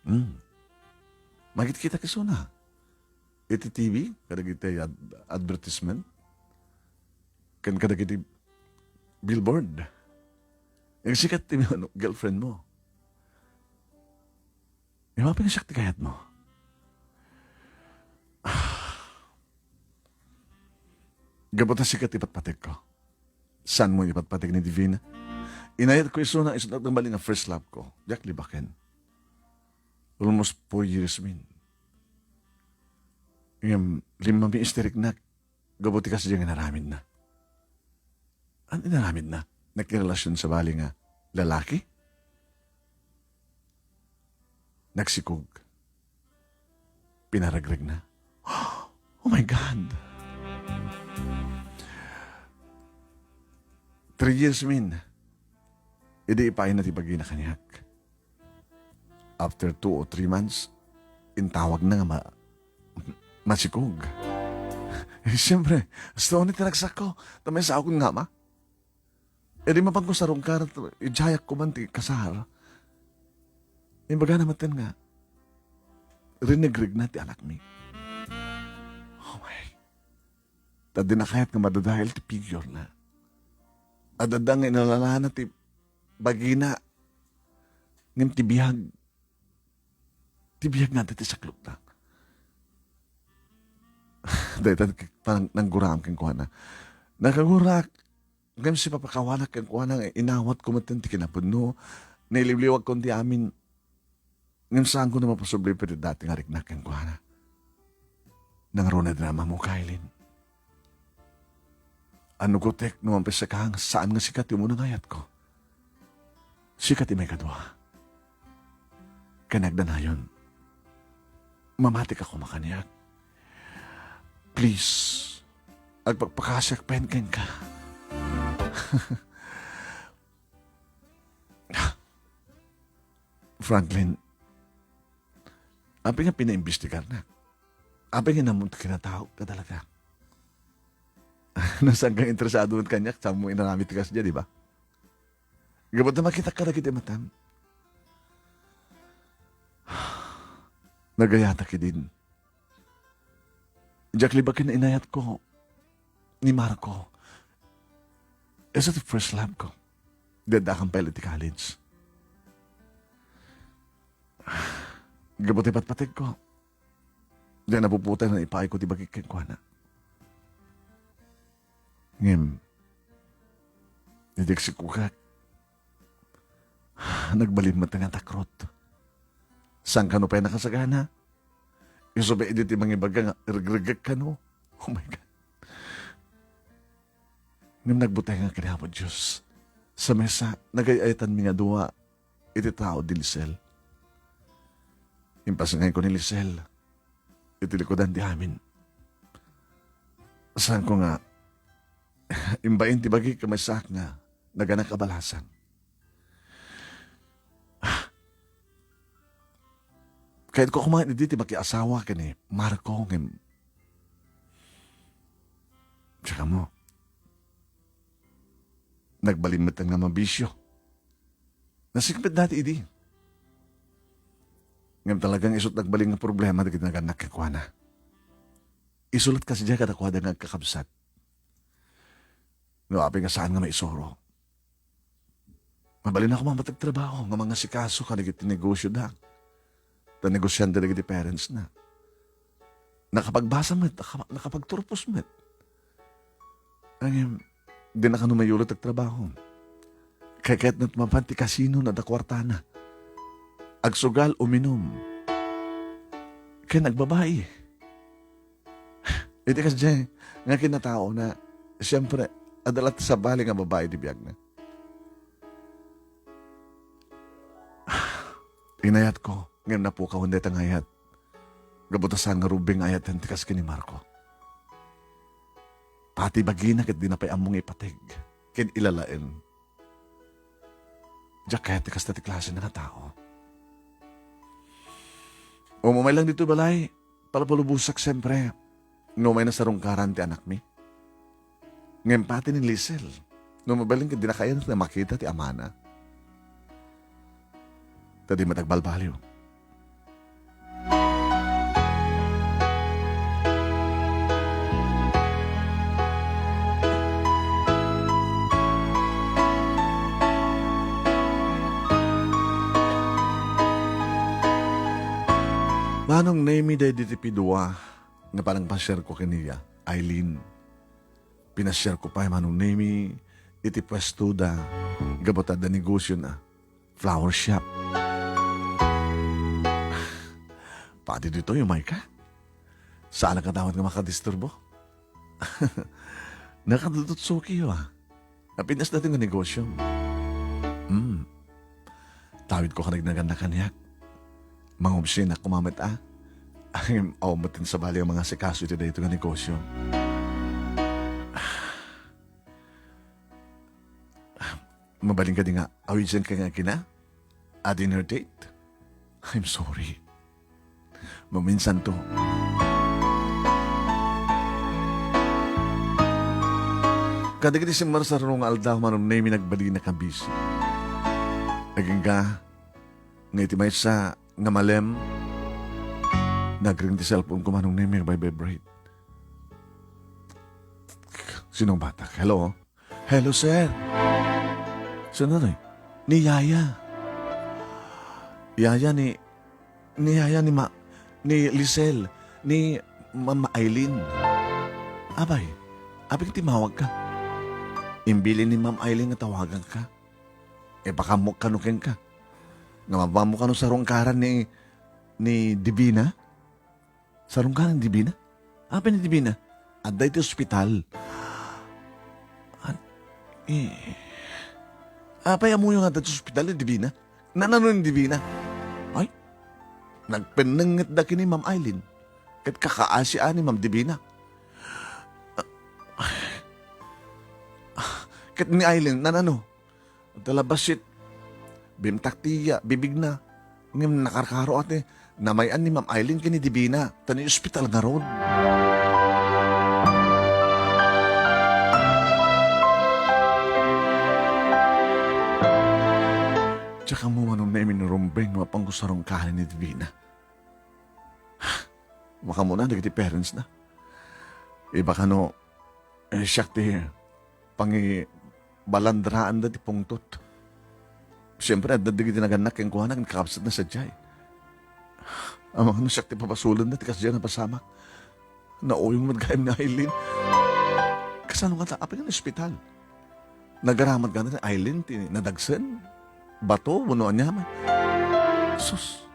Hmm. Makitkita isuna. Iti T V, kadagiti ad-, advertisement. Ken kadagiti billboard. Agsikat ti, ano, girlfriend mo. Imapansiak ti kayat mo. Gapu ta sika ti patpategko. Saan mo ipatpateg ni Divina? Inayatko isuna, isuna ti nagbalin nga first love ko. Diak libaken. Almost four years min. Ngem, lima mi isteriknak. Gapu ti kasdiay nga inaramidna. Ano inaramidna? Nakirelasion sa bali nga lalaki? Nagsikog. Pinaregregna. Oh my God! Three years min. Idi ipaayna ti bagina kaniak. After two or three months, intawagna nga ma-, masikog. Eh, siyempre, hasta unay ti ragsakko. Ta maysa akon nga ama. Idi mapanko sa rungkar, idiayak ko man ti kasar. Imbagana maten nga, rinegregna ti anakmi. Oh my. Ta di na kayat nga madadael ti figure na. Adda nga inalalana ti bagina. Ngem ti biag, ti biag nga ti saklotna. Dayta parang nangguram kenkuana. Nakagurak, ngem sipapakawanak kenkuana nga inawat ko met ti kinapudno, nailiwliwag ko ti amin, ngem saanko na mapasubli pay ti dati nga riknak kenkuana. Nangruna din a mammo, Kailin. Annugotek no mampasaka nga saan nga sika ti umuna nga ayatko. Sika ti maikadua. Ken agdanayon, mamatika koma kaniak. Please, agpakpakasiak pay kenka. Franklin, apay nga pinaimbestigarnak? Apay nga nammo ti kinataok ka talaga? No saan ka interesado met kaniak, saan mo inaramid ti kasdiay, di ba? Gapu ta makitak kadagiti matam. Nagayatak idin. Diak libaken nga inayatko ni Marco. Isu ti first love ko. Di adda kampay iti college. Gapu ti patpategko, di napuputay nga ipaayko ti bagik kenkuana. Ngem, idi agsikogak, nagbalin met nga takrot. Saan kano pay nakasagana? Isu pay idi ti mangibaga nga regregek kano. Oh my God. Ngem nagbutengak ken Apo Dios. Sa maysa, nagay-ayatanmi nga dua iti tao di Lisel. Impasngayko ni Lisel iti likudan ti amin. Saanko nga imbain ti bagik a maysaak nga naganak a balasang. Kayatko koma idi ti makiasawa ken ni Marco ngem, siak mo, nagbalin met nga mabisio. Nasikpet dati idi. Ngem talagang isu ti nagbalin nga problema dagiti nagannak kenkuana. Isu laeng kasdiay kadakuada nga agkakabsat. No apay nga saan nga maisuro. Mabalin a koma met agtrabaho nga mangasikaso kadagiti negosioda. Ta negosiante dagiti parentsna. Nakapagbasa met, nakapa-, nakapagturpos met. Ngem, dina kano mayulo ti agtrabaho. Kayatna mapan ti kasino no adda kuartana. Agsugal, uminum. Ken agbabai. Iti kasdiay nga kinataona, siempre, adda latta sabali nga babai ti biagna. Inayatko, ngem napukawen dayta nga ayat. Gapu ta saan nga rumbeng nga ayaten ti kas ken ni Marco. Pati bagina ket dina pay ammo nga ipateg ken ilalaen. Diak kayat ti kasta ti klase nga tao. Umumay lang ditoy balay, palpalubosak siempre. No umayna sa rungkaran ti anakmi. Ngem pati ni Lisel, no mabalin ket dina kayat nga makita ti amana. Ta di met agbalbaliw. Manong Nemi, daydi ti pidua nga panangpasiarko ken ni Aileen. Pinasiarko pay Manong Nemi iti puestoda gapu ta adda negosiona, flower shop. Padi ditoy, umayka. Saan a kadawan nga makadisturbo. Nakadudutsokiyo, a. Napintas daytoy nga negosio. Hmm. Tawidko kadagiti nagannak kaniak. Mangubsinak koma met, a. Ay, awan met ti sabali a mangasikaso iti daytoy nga negosio. Mabalin kadi nga awidianka nga agina? A dinner date? I'm sorry. Maminsanto. Kadagiti simmarsarno nga aldaw, Manong Nemi, nagbalin a busy. Agingga, nga iti maysa nga malem, nagring ti cellphone ko, Manong Nemi, nagvibrate. Sino ang batak? Hello? Hello, sir. Sino to, eh? Ni Yaya. Yaya ni, ni Yaya ni Ma-, ni Lisel, ni Ma'am Aileen. Abay, apay nga timawag ka? Imbilin ni Ma'am Aileen nga tawagan ka. E, baka mo kano kenka. Nga mabammo kano sarungkaran ni, ni Divina? Sarungkaran ni Divina? Apay ni Divina? Adda iti ospital. An-, eh. Apay ammoyo nga adda iti ospital ni Divina? Nanano ni Divina? Ay, nagpennengetda ken ni Ma'am Aileen. Ket kakaasi a ni Ma'am Divina. Ket ni Aileen, nanano? Adda la bassit, bimtak ti bibigna. Ngem nakarkaro a ti namay-an ni Ma'am Aileen ken ni Divina, ta ni ospital ngarud. Diak ammo, Manong Nemi, no rumbeng nga mapanko sarungkaran ni Divina. Makamuna dagiti parents na. Iba kano, eh, siak ti pangibalandraanda ti pungtot. Siempre, adda dagiti nagannak kenkuana ken kakabsatna sadiay. Amangan no siak ti pabasolenda ti kasdiay a napasamak. Nauyong met gayam ni Aileen. Kasano ngata? Apay nga ospital? Nagaramat ngata ni Aileen ti nadagsen? Bato, wenno aniaman? Sus,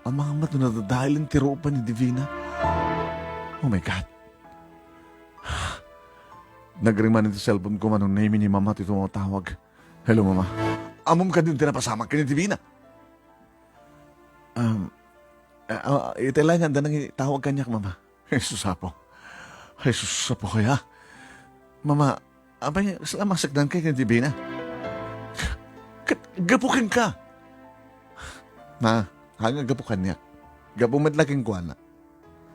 amangan met no nadadaelen ti rupa ni Divina. Oh my God. Nagring man ti cellphone ko, Manong Nemi, ni Mama ti tumatawag. Hello, Mama. Ammom kadi ti napasamak ken ni Divina? Um, ah, ah, iti laeng nga adda nangitawag kaniak, Mama. Jesus, Apo. Jesus, Apo, kaya? Mama, apay, saan a masakdan kay ken Divina? Ket gapu kenka. Ma, haan nga gapu kaniak. Gapu met la kenkuana.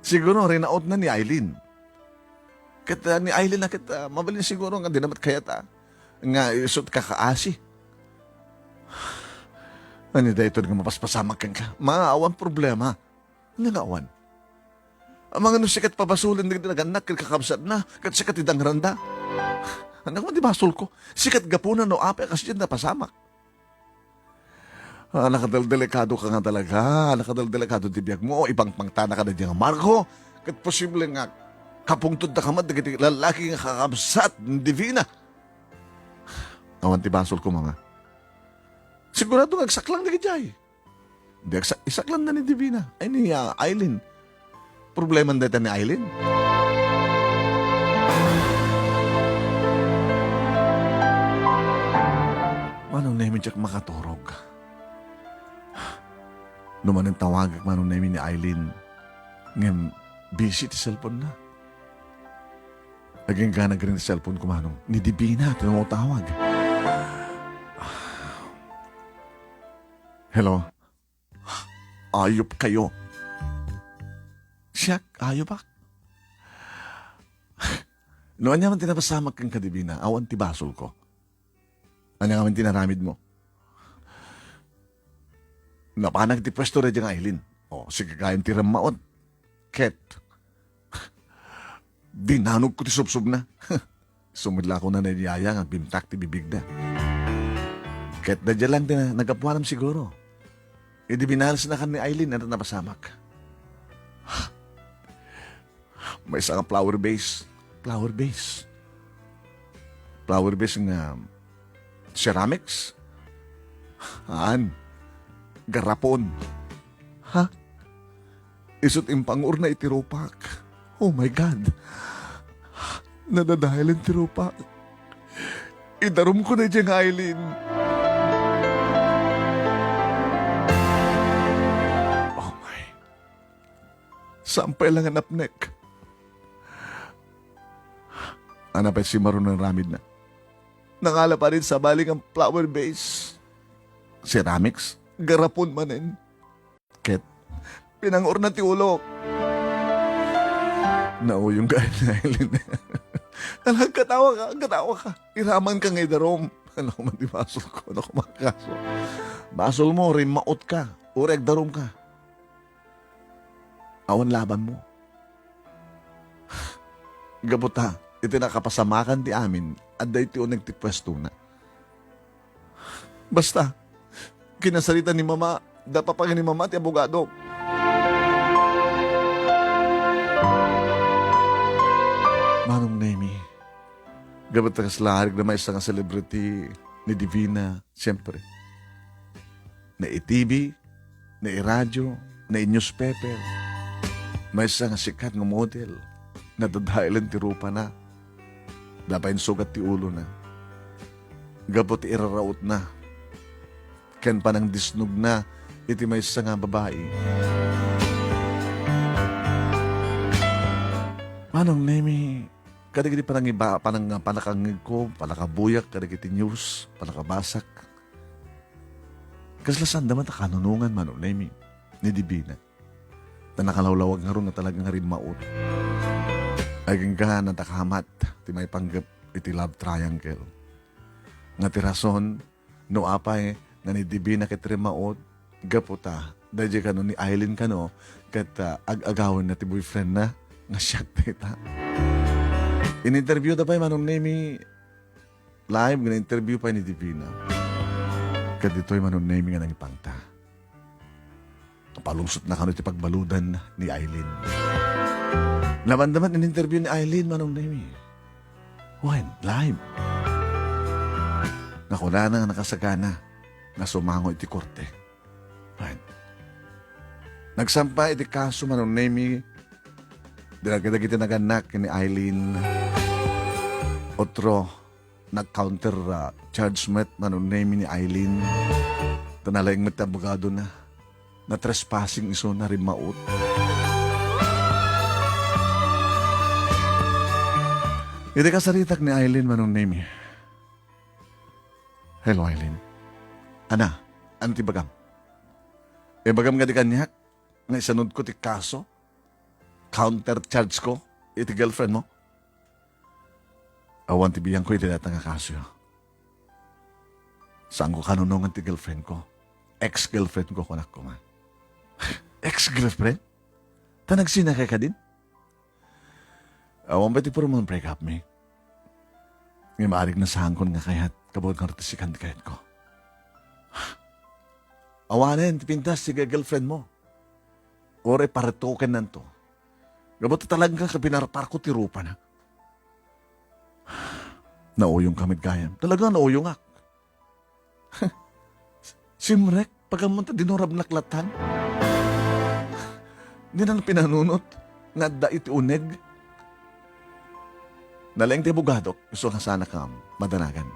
Siguro, rinautna ni Aileen. Ket, ah, ni Aileen a ket, ah, mabalin siguro nga dina met kayat, ah, nga isu ti kakaasi. Ania daytoy nga mapaspasamak kenka? Ma, awan problema. Ania nga awan? Amangan no sika ti pabasolen dagiti nagannak ken kakabsatna, ket sika ti dangranda. Ania nga ti basolko? Sika ti gapuna no apay a kasdiay a napasamak. Ah, nakadeldelikadoka nga talaga. Nakadeldelikado ti biagmo. Ipangpangtana kadagiti nga Marco. Ket posible nga kapungtodda ka met dagiti lallaki nga kakabsat ni Divina. Awan ti basolko, Mama. Sigurado nga agsaklang dagiti ay. Di agsa-, isaklanda ni Divina. Ay, ni, ah, Aileen. Problema dayta ni Aileen. Manong Nemi, diak makaturog. No manen tawagak Manong Nemi ni Aileen, ngem busy ti cellphone na. Agingga nagring ti cellphone ko, Manong. Ni Divina ti tumatawag. Hello? Ayop kayo. Siak, ayop ak. No aniaman ti napasamak kenka, Divina, awan ti basolko. Ania ngamin ti inaramidmo? Napanak ti puesto daydiay nga Aileen. O, sika gayam ti remmaot. Ket, dinanogko ti subsubna. Sumudlako na ni Yaya nga bimtak ti bibigda. Ket daydiay lang ti na-, nagapuanam siguro. Idi binalesnakan ni Aileen, adda napasamak. Maysa nga flower vase. Flower vase. Flower vase nga ceramics? Haan. Garapon. Ha? Isu't impanguorna iti rupak. Oh my God! Nadadaelen ti rupak. Idarumko na diay nga Aileen. Oh my. Saan pay la nga napnek? Ania pay simaro nga aramidna? Nangala panen sabali nga flower vase. Ceramics? Garapon manen. Ket pinanguorna ti ulok. Nauyongka, Aileen. Ala, agkatawa ka, agkatawa ka. Iramanka nga idarum. Ania koma ti basolko, ania koma ti kaso? Basolmo, rimmaotka. Uray agdarumka. Awan labanmo. Gapu ta, iti nakapasamakan ti amin, adda iti uneg ti puestona. Basta, kinasarita ni Mama, da papangan ni Mama ti abogado. Manong Nemi, gapu ta kasla arik na maysa nga celebrity ni Divina, siyempre. NaiTV, nairadyo, nainewspaper. Maysa nga sikat nga model. Nadadaelen ti rupana. Da pay insugat ti ulona. Gapu ti irarautna ken panangdisnogna iti maysa nga babai. Manong Nemi, kadagiti panangiba-, panang-, panakangngegko, panakabuyak kadagiti news, panakabasak. Kasla saanda met a kanunongan, Manong Nemi, ni Divina. Ta nakalawlawag ngarud nga talaga nga rimmaot. Agingga nadakamat ti maipanggep iti love triangle. Nga ti rason, no apay nga ni Divina ket rimmaot, gapu ta, daydiay kano ni Aileen kano, ket, ah, ag-agawenna ti boyfriendna, nga siak dayta. In-interviewda pay, Manong Nemi, live nga na-interview pay ni Divina. Ket ditoy, Manong Nemi, nga nangipanta. Palungsotna kano iti pagbaludan ni Aileen. Labanda met in-interview ni Aileen, Manong Nemi. Wen, live. Nga kunana nga nakasagana nga sumango iti korte. Wen. Nagsampa iti kaso, Manong Nemi, dagiti nagannak ni Aileen. Otro, nag-counter, ah, charge met, Manong Nemi, ni Aileen. Ta nalaing met ti abogadona. Na-trespassing isu, narimmaot. Iti kasaritak ni Aileen, Manong Nemi. Hello, Aileen. Ania, ania ti ibagam? Ibagam kadi kaniak nga isanudko ti kaso? Counter charge ko iti girlfriend mo? Awan ti biangko iti dayta nga kaso. Saanko kanunongan ti girlfriend ko. Ex-girlfriend ko, kunak koma. Ex-girlfriend? Ta nagsinakay kadin? Awan pay ti purman break up mi. Ngem arik na saankon nga kayat, kabuot ngarud ti sikan ti kayatko. Awanen ti pintas ti girlfriend mo. Uray paretokennanto. Gapu ta talaga nga pinarparko ti rupana. Nauyongka met gayam. Talaga, nauyongak. Simrek, pagamon ta dinurabnak latan. Dinan pinanunot nga adda iti uneg. Nalaing ti abogado, isu nga saanak nga madanagan.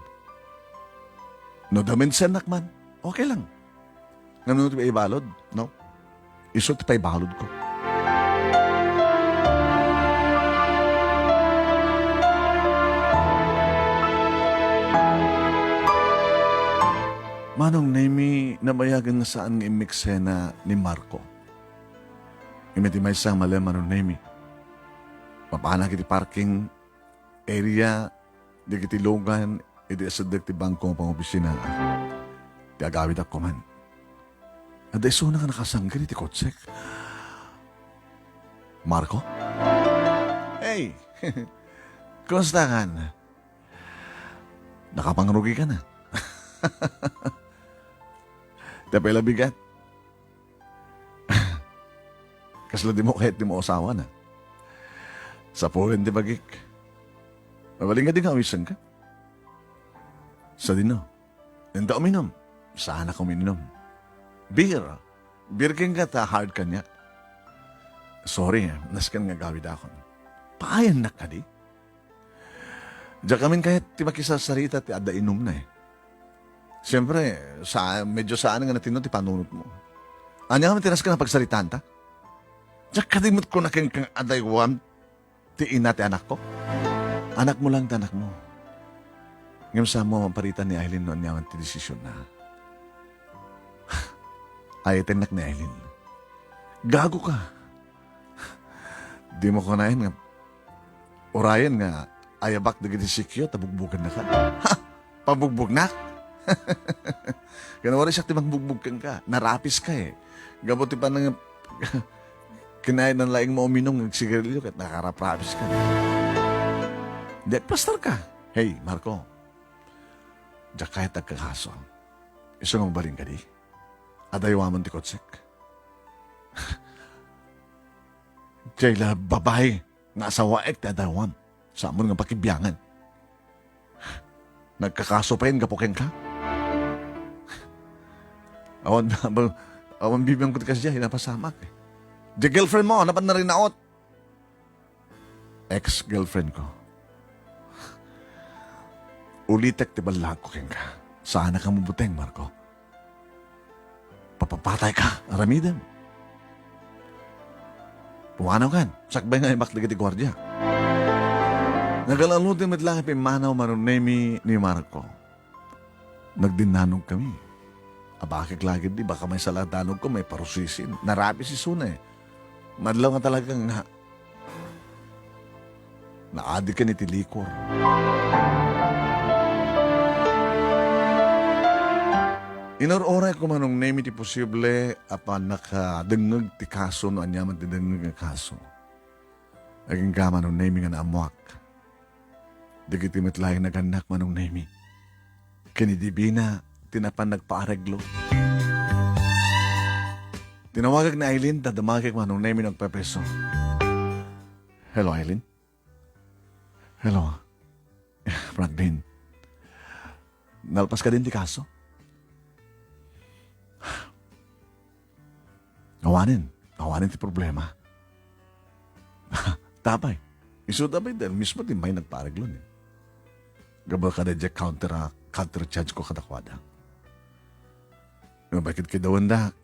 No damensianak man, okay lang. Ngem no ti ibalud, no? Isu ti paibaludko. Manong Nemi, nabayagen nga saan nga immeksena ni Marco. Ngem iti maysa a malem, Manong Nemi, mapanak iti parking area dagiti lugan idi aseddek ti bangko nga pangopisina. Ti agawidak koman. Adda isuna nga nakasangir iti kotsek. Marco? Hey! Kumusta kan? Nakapangrugika na. Tapay la bigat. Kasla dimo kayat ti maasawa na. Sapulen ti bagik. Mabalin nga di nga awisenka. Sadino? Inta uminum. Saanak uminum. Beer. Beer kenka ta hard kaniak. Sorry, nasken nga agawidakon. Paayannak kadi? Diak amin kayat ti makisarsarita ti adda inumna eh. Siyempre, sa, medyo saan nga natino ti panunotmo. Ania ngamin ti nasken a pagsaritaanta? Diak kadi met kuna kenka nga adaywam ti ina ti anakko? Anakmo lang ti anakmo. Ngem saan mo a maparitan ni Aileen no aniaman ti desisionna? Ayatennak ni Aileen. Gago ka. Dimo kunaen nga, urayen nga ayabak dagiti sikyo ta bugbogennaka. Ha? Pabugbognak? Ken uray siak ti mangbugbog kenka. Narapis ka eh. Gapu ti panang-, kinayan na laeng mo uminum nga agsigarilyo ket nakaraprapis ka. Di agplastar ka. Hey, Marco. Diak kayat agkakaso. Isu nga mabalin kadi. Adaywamon ti kotsek. Diay la babae nga asawaek ti adaywam. Saanmon nga pakibiangan. Nagkakaso payen gapu kenka? Awan, awan bibiangko ti kasdiay, napasamak. Di girlfriend mo, napan narinaot. Ex-girlfriend ko. Ulitek ti ballakko kenka. Saanaka mabuteng, Marco. Papapatayka, aramidem. Pumanaw kan, sakbay nga imak dagiti guardia. Nagalaluti met la nga pimmanaw Manong Nemi ni Marco. Nagdinnanogkami. Abakek la ketdi, baka maysa la a danogko, maiparusisin. Narapis isuna eh. Madlaw nga talaga nga naadi ken iti likor. Inur-urayko, Manong Nemi, ti posible a pannakadengngeg ti kaso no aniaman ti dengngeg nga kaso. Agingga, Manong Nemi, nga naammoak. Dagiti met laeng nagannak, Manong Nemi. Ken ni Divina ti napan nagpaareglo. Tinawagak ni Aileen, ta dumagek Manong Nemi nagpepeso. Hello, Aileen? Hello. Franklin. Nalpas kadin ti kaso? Awanen. Awanen ti problema. Tapay. Isu tapay dahil mismo ti may nagpaareglo ni. Gapu kada diay counter, ah, counter charge ko kadakuada. Nga bakit kidawandak?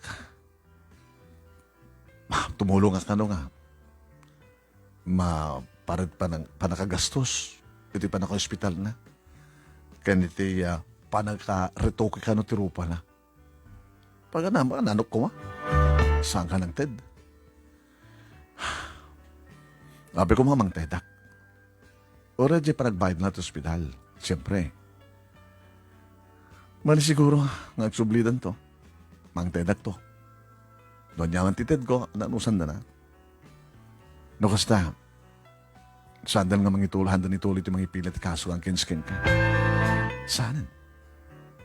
Tumulong a kano nga mapared panang-, panakagastos iti panakaospital na. Ken iti, ah, panaka-retoke kano ti rupa na. Paganam, nanok koma. Saan ka nang Ted? Abi koma mangtedak. Uray diay panagbayadna ti ospital. Siyempre. Mani siguro nga agsublidanto. Mangtedakto. No aniaman ti tedko, naanusanda na. No kasta, saan nga mangituloy, haanda ituloy ti mangipila ti kaso against kenka. Saanen.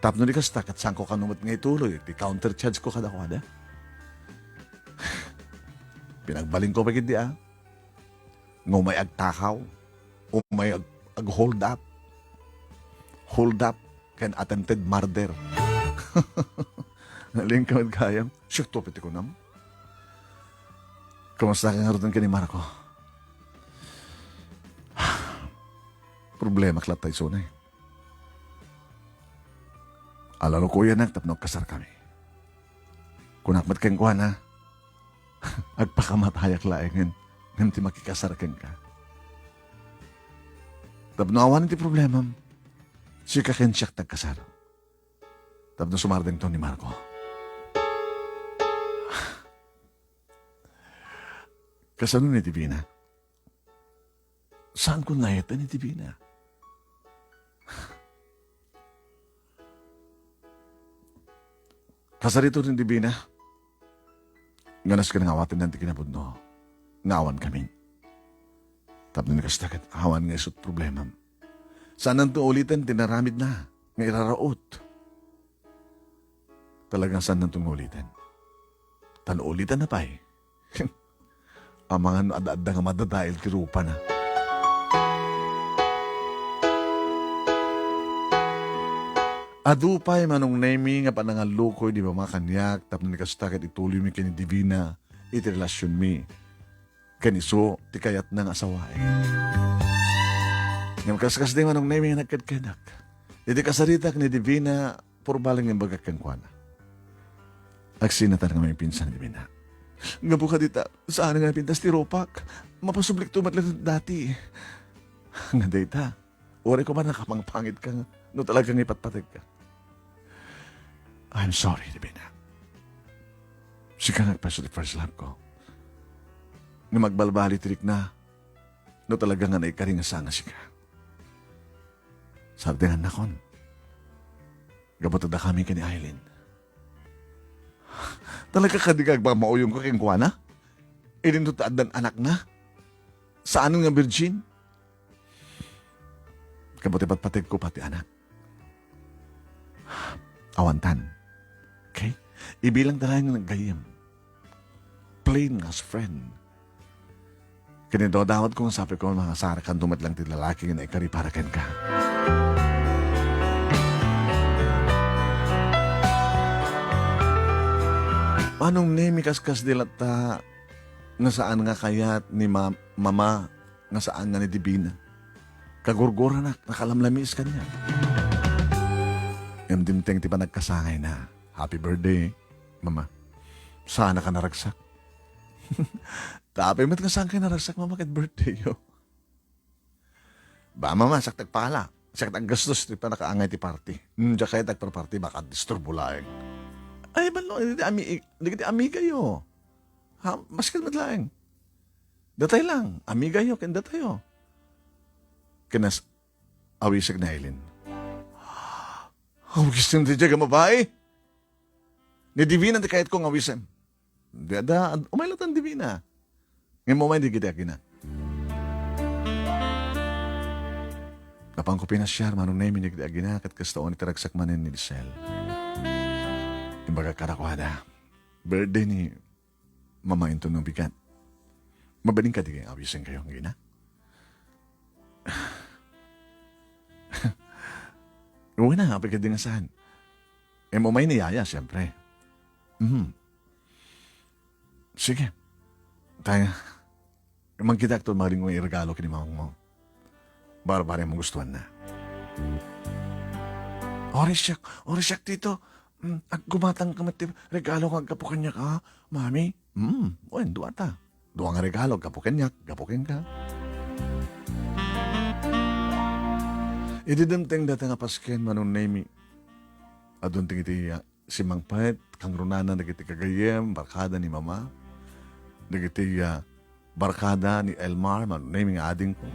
Tapno di kasta, ket saanko kano met nga ituloy ti counter charge ko kadakuada. Pinagbalinko pay ketdi, ah. Nga umay agtakaw, umay ag-, ag-hold up. Hold up ken attempted murder. Nalingkod gayam. Siakto pay ti kunam. Kumusta ka ngarud ken ni Marco? Problema latta isuna eh. Alalukoyanak tapno agkasarkami. Kunak met kenkuana, agpakamatayak laengen ngem ti makikasar kenka. Tapno awan ti problemam, sika ken siak ti agkasar. Tapno sumardengto ni Marco. Kasano ni Divina? Saanko nga ayaten ni Divina? Kasarito ni Divina nga nasken nga awatennan ti kinapudno nga awan kami. Tapno ni kasta ket awan nga isut problemam. Saannanto uliten ti naramidna nga iraraut. Talagang saannanto nga uliten. Ta no uliten na pay, amangan no adda-adda nga madadael ti rupana. Adu pay, Manong Nemy, nga panangallukoy ni Mama kaniak tapno ni kasta ket ituloymi ken ni Divina iti relasionmi ken isu ti kayatna nga asawaen. Ngem kaskasdi, Manong Nemy, nga nagkedkedak. Iti kasaritak ni Divina, puro bale nga imbagak kenkuana. Agsinatan nga maipinsan ni Divina. Gapu kadita, saan nga napintas ti rupak? Mapasublikto met laeng dati. Nga dayta, uray koma nakapangpangit ka nga no talaga nga ipatpateg ka. I'm sorry, Divina. Sika nga agpeso ti first love ko. Nga magbalbali ti rikna no talaga nga naikari nga saan nga sika. Sabdengannakon. Gapu ta dakami ken ni Aileen. Talaga kadi nga agpamauyongko kenkuana? Idinto ta addan anakna? Saan nga virgin? Gapu ta ipatpategko pay ti anak. Awantan. Okay? Ibilangta laeng nga naggayyem. Plain nga as friend. Ken idawdawatko nga sapay ko nga asarakanto met laeng ti lalaki nga naikari para kenka. Manong Nemy, kaskasdi latta nga saan nga kayat ni ma-, Mama nga saan nga ni Divina. Kagurguranak, nakalamlamis kaniak. Ngem dimteng ti panagkasangayna. Happy birthday, Mama. Saanka naragsak. Apay met nga saanka naragsak, Mama, ket birthdayyo? Ba, Mama, siak ti agpakala. Siak ti aggastos ti pannakaangay ti party. Hmm, diak kayat agparparty, baka disturbo laeng. Ay, ballo, dagiti ami-, dagiti amigayo. Ha, basket met laeng. Datay lang, amigayo ken datayo. Ken nas-, awisek ni Aileen. Awisem ti diay a babai? Ni Divina ti kayatko nga awisem. Di adda, umay latta ni Divina. Ngem umay dagiti agina. Napanko pinasiar, Manong Nemy, dagiti agina, ket kasta unay ti ragsak manen ni Lisel. Imbagak kadakuada, birthday ni Mama inton no bigat. Mabalin kadi nga awisenkayo, agina? Wen a, apay kadi nga saan? Em, umay ni Yaya, siempre. Mhm. Sige. Tayo. Mangkitak to, maring nga iregalo ken ni mamangmo. Barbara, magustuanna. Uray siak, uray siak, Tito. Mm, aggumatangka met ti regalo nga aggapu kaniak, ha, Mami? Mm, wen, duata. Dua nga regalo, gapu kaniak, gapu kenka. Idi dimteng dayta nga pasken, Manong Nemy, adun ti iti, ah, simmangpet, kangrunana dagiti gagayyem, barkada ni Mama, dagiti, ah, barkada ni Elmar, Manong Nemy nga adingko.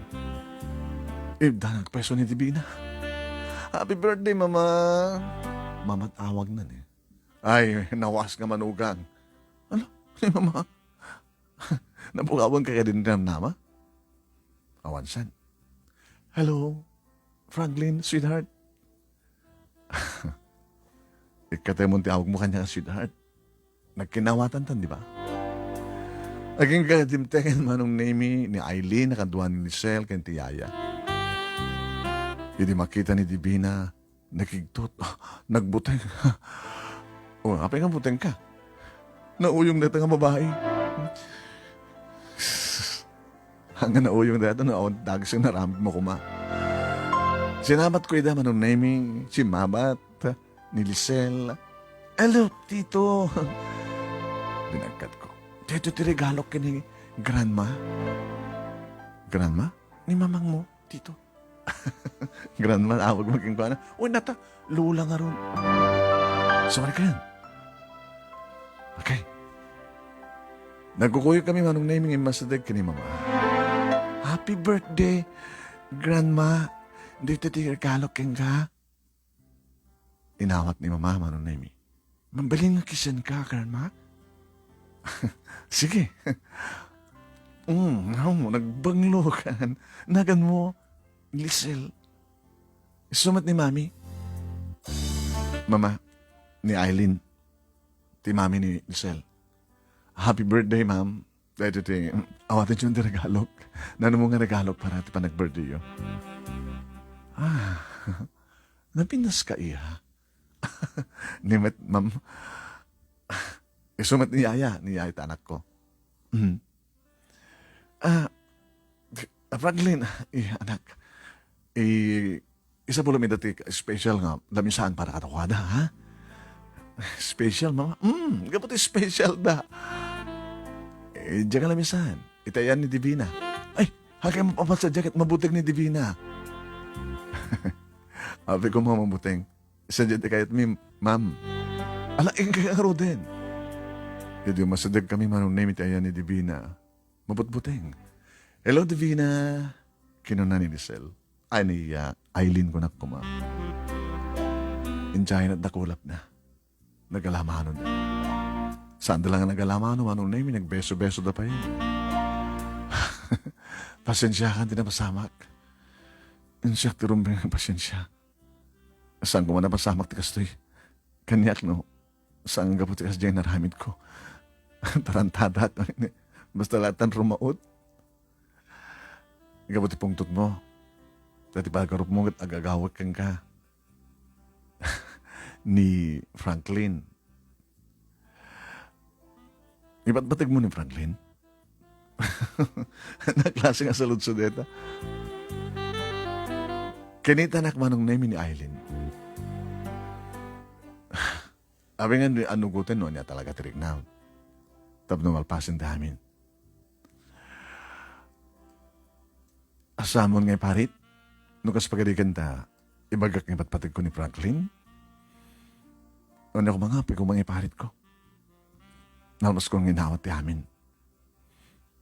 Iddana agpeso ni Divina. "Happy birthday, Mama!" Mamat-awagna ni. Ay, nawas nga manugang. Ano? Ni Mama? Nabukawanka kadi ni Mama? Awan san. "Hello, Franklin, sweetheart." Ikkatemon ti awagmo kaniak nga sweetheart. Nagkinawatan tan, di ba? Agingga dimtengen, Manong Nemy, ni Aileen a kadua ni Lisel ken ti Yaya. Idi makita ni Divina, nakigtot, nagbuteng. O, apay nga butengka? Nauyong dayta nga babai. Haan nga nauyong dayta no awan dagsen aramidmo koma. Sinabatko ida, Manong Nemy, simmabat ni Lisel. "Hello, Tito." Binagkatko. "Tito, ti regalo ken ni Grandma." "Grandma? Ni mamangmo, Tito." Grandma, awagmo kenkuana. Wen, nata, Lola ngarud. Sorry ken. Okay. Nagkukuyogkami, Manong Nemy, nga immasideg ken ni Mama. "Happy birthday, Grandma. Dayta ti regalo kenka." Inawat ni Mama, Manong Nemy. "Mabalin nga kissenka, Grandma?" "Sige." "Mm, amo, nagbanglo kan. Naganmo, Lisel. Isu met ni Mami." "Mama, ni Aileen ti mami ni Lisel." "Happy birthday, ma'am. Daytoy ti, awatenyo ti regalok. Nanmo nga regalok para ti panag-birthdayyo." "Ah, napintaska, iha?" Ni met, ma'am. Isu met ni Yaya, ni Yaya ti anakko. Mhm. Ah, ah, Franklin, eh, anak. Eh, isapulo mi dati special nga lamisaan para kadakuada, ha? Special, mama? Mm, gapu ti special da. Eh, diak nga lamisaan. Itayan ni Divina. Ay, hakay mo papat sa jacket, mabuteng ni Divina. Abi ko, mama, mabuteng. Sadiay ti kayatmi, ma'am. Ala, inka nga ruden. Idi umasideg kami, Manong Nemi, ti ayan ni Divina. Mabutbuteng. "Hello, Divina," kinuna ni Lisel. Ay, ni, ah, Aileen kunak koma. Injay na dakulap na. Nagalamano na. Saan da lang nagalamano, Manong Nemi, nagbeso-beso da pa yan. Pasensya ka, di na masamak. Insiak ti rumbeng, pasensya. Saan ko man napasamak ti kastoy? Kaniak no, saan gapu ti kasdiay naramid ko. Tarantadak. Basta latan rumaot. Gapu ti pungtot mo. Ta ti pagarup mo ket agagawek kenka. Ni Franklin. Ipatpateg mo ni Franklin? Ania klase nga saludsod dayta? Kinitanak, Manong Nemi, ni Aileen. Abi nga ni anugoten no ania talaga ti riknam. Tapno malpasen ti amin. Asamon nga iparit? No kas pagarigan ta, ibagak nga ipatpategko ni Franklin? Ania koma nga, apay koma nga iparitko? Nalmas ko nga inawat ti amin.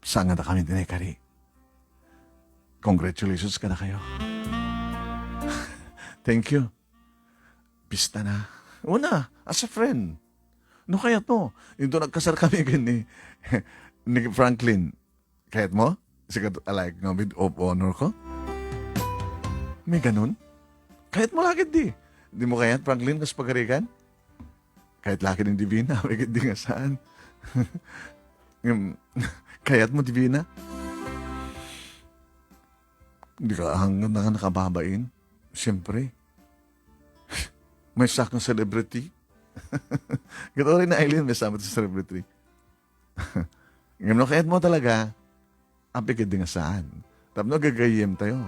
Saan nga dakami ti naikari. Congratulations kadakayo. Thank you. Pista na. Una, as a friend. No kayat mo, into nagkasar kami ken ni, ni Franklin. Kayat mo? Sika, like, nga maid of honor ko? May ganun? Kayat mo la ketdi. Di mo kayat, Franklin, kas pagarigan? Kayat la ketdi ni Divina, may ketdi nga saan. Ngem, kayat mo, Divina? Di ka hanggang na nakababain. Siyempre. Maysa kang celebrity. Ket uray ni Aileen, maysa met ti celebrity. Ngem no kayat mo talaga, apay ketdi nga saan. Tapno agagayyem tayo.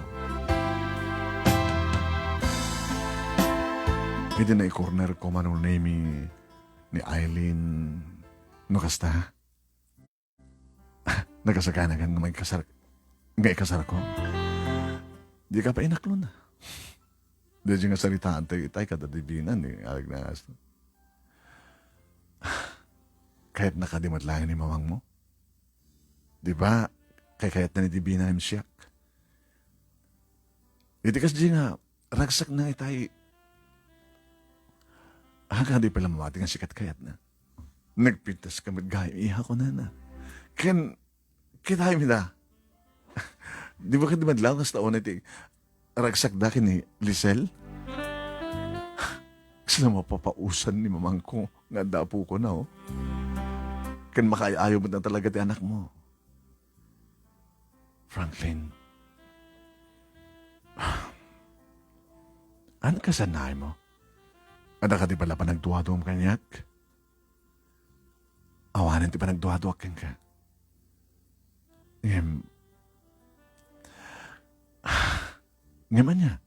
Idi naikorner ko, Manong Nemi, ni Aileen, no kasta, nakasaganakan nga maikasar-, nga ikasarko. Di ka pa inaklon. Di nga saritaan tayo itay kada Divina ni Aleg na Astro. Kayatna kadi met laeng ni mamangmo? Di ba, kaykayatna ni Divina nga siak? Iti kasdi nga, ragsakna itay, haan kadi pay la mamati nga sika ti kayatna? Nagpintas ka met gayam, iha, kunana. Ken, kitaymi da. Di ba kadi madlaw kasta unay ti ragsakda ken ni Lisel? Kasla mapapausan ni mamangko nga adda apokona, oh. Ken makaay-ayo met na talaga ti anakmo. Franklin. Ania kasanaaymo? Adda kadi pay la panagduaduam kaniak? Awanen ti panagduaduak kenka. Ngem, ngem ania?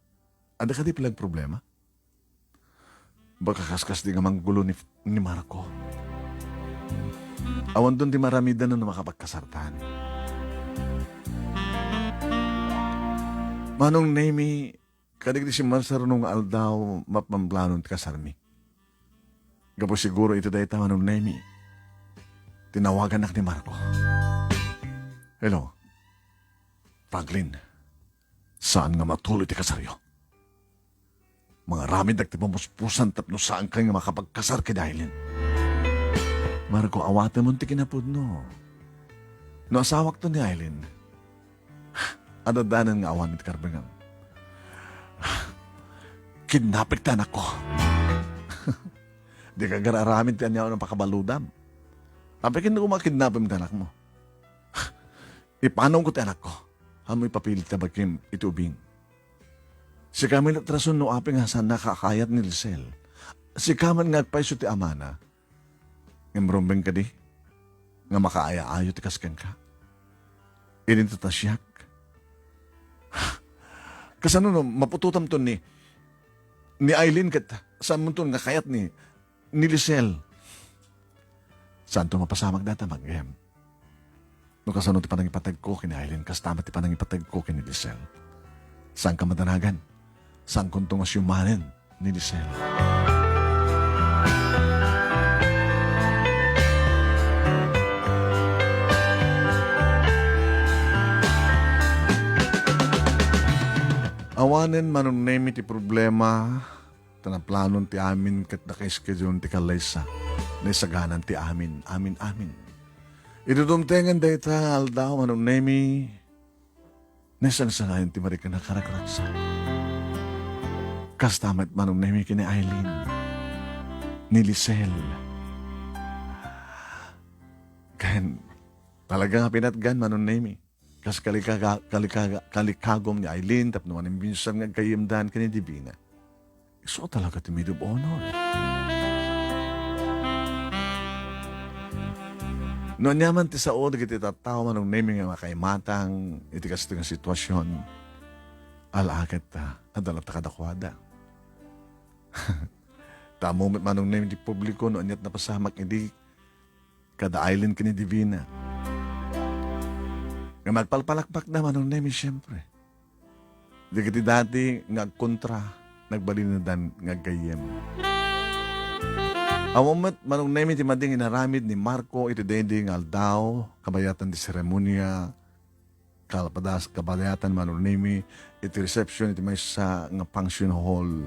Adda kadi pay la problema? Baka kaskasdi nga manggulo ni, ni Marco. Awanton ti maaramidan no makapagkasartan. Manong Nemi, kadagiti simmarsarno nga aldaw, mapmamplanon ti kasarmi. Gapu siguro iti dayta, Manong Nemi, tinawagannak ni Marco. Hello. Franklin, saan nga matuloy ti kasaryo? Mangaramidek ti pamuspusan tapno saanka nga makapagkasar ken Aileen. Marco, awatemon ti kinapudno. No asawakto ni Aileen, adadanan nga awan iti karbengam. Kidnapek ti anakko. Dika agar-aramid ti ania a pakabaludam. Apay ken no makidnapem ti anakmo? Ipanongko ti anakko. Haanmo ipapili ti abakim iti ubing. Sika met ti rason no apay nga saanna a kayat ni Lisel. sika man nga agpayso ti amana, ngem rumbeng kadi nga makaaya-ayo ti kas kenka? Idinto ta siak. Kasano no maputotamton ni, ni Aileen ket saanmonton nga kayat ni, ni Lisel? Saanto mapasamak dayta, Mangem? No kasano ti panangipategko ken ni Aileen, kasta met ti panangipategko ken ni Lisel. Saanka madanagan. Saankonto nga siumanen ni Lisel. Awanen, Manong Nemi, ti problema, ta naplanon ti amin ket naka-schedule ti kallaysa. Naisaganan ti amin, amin, amin. Idi dumtengen dayta nga aldaw, Manong Nemi, naisangsangayon ti marikna a karagragsak. Kasta met, Manong Nemi, ken ni Aileen, ni Lisel. Ken talaga nga pinatgan, Manong Nemi. Kas kalikaga-, kalikaga-, kalikagum ni Aileen tapno manimbinsan nga aggayyemdan ken ni Divina. Isu talaga ti maid of honor. No ania man ti sao dagiti tattao, Manong Nemi, nga makaimatang iti kastoy nga situasion, ala ket, ah, adda latta kadakuada. Ta ammo met, Manong Nemi, ti publiko no aniat napasamak idi kada Aileen ken ni Divina. Nga nagpalpalakpakda, Manong Nemi, siempre. Dagiti dati nga agkontra, nagbalinadan nga aggayyem. Ammo met, Manong Nemi, ti madi nga inaramid ni Marco iti daydi nga aldaw, kabayatan ti seremonia, kalpadas-, kabayatan, Manong Nemi, iti reception iti maysa nga function hall.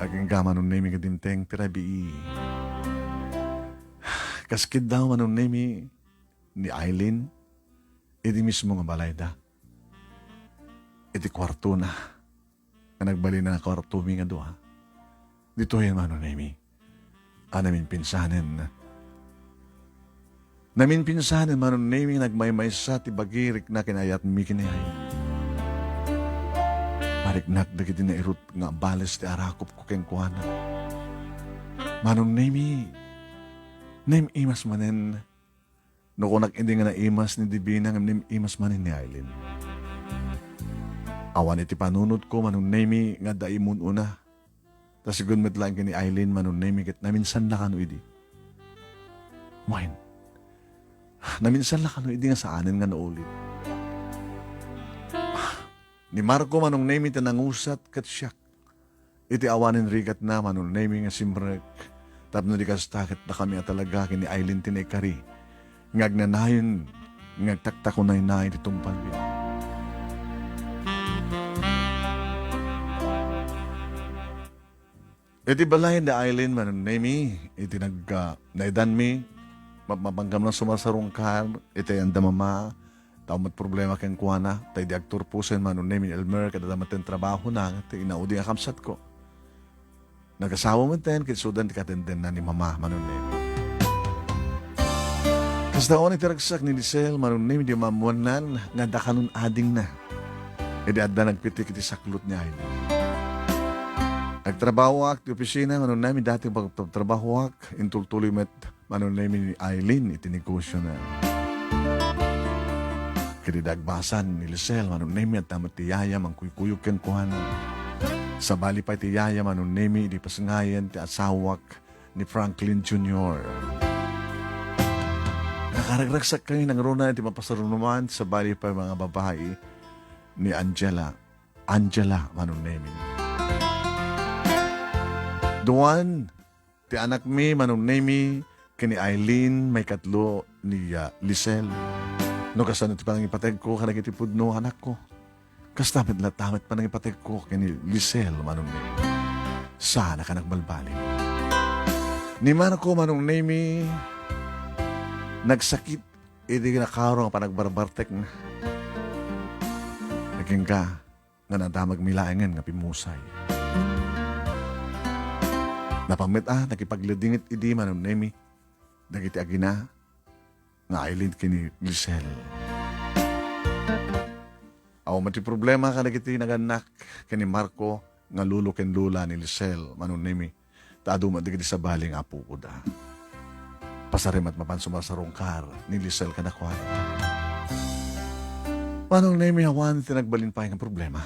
Agingga, Manong Nemi, nga dimteng ti rabii. Kas kiddaw, Manong Nemi, ni Aileen, iti mismo nga balayda. Iti kuartona. Nga nagbalin a kuartomi nga dua. Ditoyen, Manong Nemi, a namimpinsanen. Namimpinsanen, Manong Nemi, nga nagmaymaysa ti bagi rikna ken ayatmi ken ni Aileen. Mariknak dagiti nairut nga bales ti arakupko kenkuana. Manong Nemi, naim-imas manen. No kunak idi nga naimas ni Divina ngem naim-imas manen ni Aileen. Awan iti panunotko, Manong Nemi, nga adda immun-una. Ta sigun met laeng ken ni Aileen, Manong Nemi, ket naminsan la kano idi. Wen. Naminsan la kano idi nga saanen nga naulit. Ni Marco, Manong Nemi, ti nangusat ket siak. Iti awanen rigatna, Manong Nemi, nga simrek, tapno di kasta ket dakami a talaga ken ni Aileen ti naikari nga agnanayon nga agtaktakonayna iti tungpalyo. Iti balay da Aileen, Manong Nemi, iti nag-, ah, naidanmi, mapmapanggam lang sumarsarungkar, iti anda mama, tao met problema kenkuana, ta idi agturposen, Manong Nemi, ni Elmer, ket adda met ti trabahona, ti inaudi nga kabsatko. Nagasawa met ten, ket isudan ti katendenna ni Mama, Manong Nemi. Kasta unay ti ragsak ni Lisel, Manong Nemi, di maammoannan nga adda kanon adingna. Idi adda nagpitik iti saklot ni Aileen. Agtrabahoak ti opisina, Manong Nemi, dati pagtrabahoak, intultuloy met Manong Nemi ni Aileen iti negosyona. Ket idi agbasan ni Lisel, Manong Nemi, adda met ti yaya mangkuykuyog kenkuana. Sabali pay ti yaya, Manong Nemi, idi pasngayen ti asawak ni Franklin Junior. Nakaragragsak kami nangruna iti mapasarunoman, sabali pay mga babae ni Angela. Angela, Manong Nemi. Duan, ti anakmi, Manong Nemi, ken ni Aileen, maikatlo ni, ah, Lisel. No kasano ti panangipategko kadagiti pudno, anakko, kasta met latta met panangipategko ken ni Lisel, Manong Nemi. Saan a nagbalbaliw. Ni Marco, Manong Nemi, nagsakit idi nakaro nga panagbarbartekna. Agingga, nga nadamagmi laengen nga pimmusay. Napan met a nakipagladingit idi, Manong Nemi, dagiti agina nga Aileen ken ni Lisel. Awan met ti problema kadagiti nagannak ken ni Marco nga lolo ken lola ni Lisel, Manong Nemi, ta adu met dagiti sabali nga apoda. Pasarem met mapan sumarsarungkar ni Lisel kadakuada. Manong Nemi, awan ti nagbalin pay nga problema.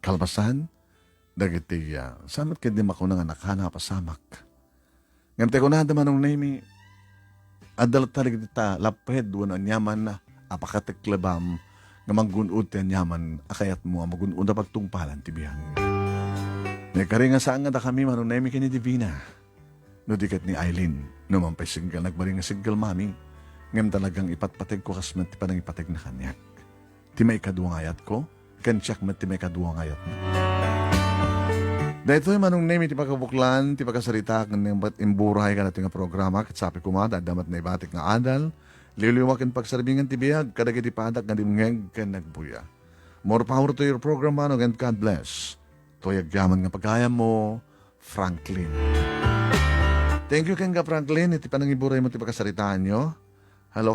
Kalpasan, dagiti, ah, saan met ket di makuna nga nakana a pasamak. Ngem ti kunada, Manong Nemi, adda latta dagiti ta lapped wenno aniaman a pakateklebam nga manggun-od ti aniaman a kayatmo a magun-od a pagtungpalan ti biag. Naikari nga saan nga dakami, Manong Nemi, ken ni Divina. No di ket ni Eileen, no man pay single, nagbalin nga single mommy, ngem talagang ipatpategko kas met ti panangipategna kaniak. Ti maikadua nga ayatko, ken siak met ti maikadua nga ayatna. Daytoy, Manong Nemi, ti pakabuklan ti pakasaritak ngem imburay kadagiti nga programa, ket sapay koma ta adda met naibatik nga adal, liwliwa ken pagserbingan ti biag kadagiti padak nga dimngeg ken nagbuya. More power to your program, Manong, and God bless. Toy agyaman nga pagayammo, Franklin. Thank you kenka, Franklin, iti panangiburaymo ti pakasaritaanyo. Hello,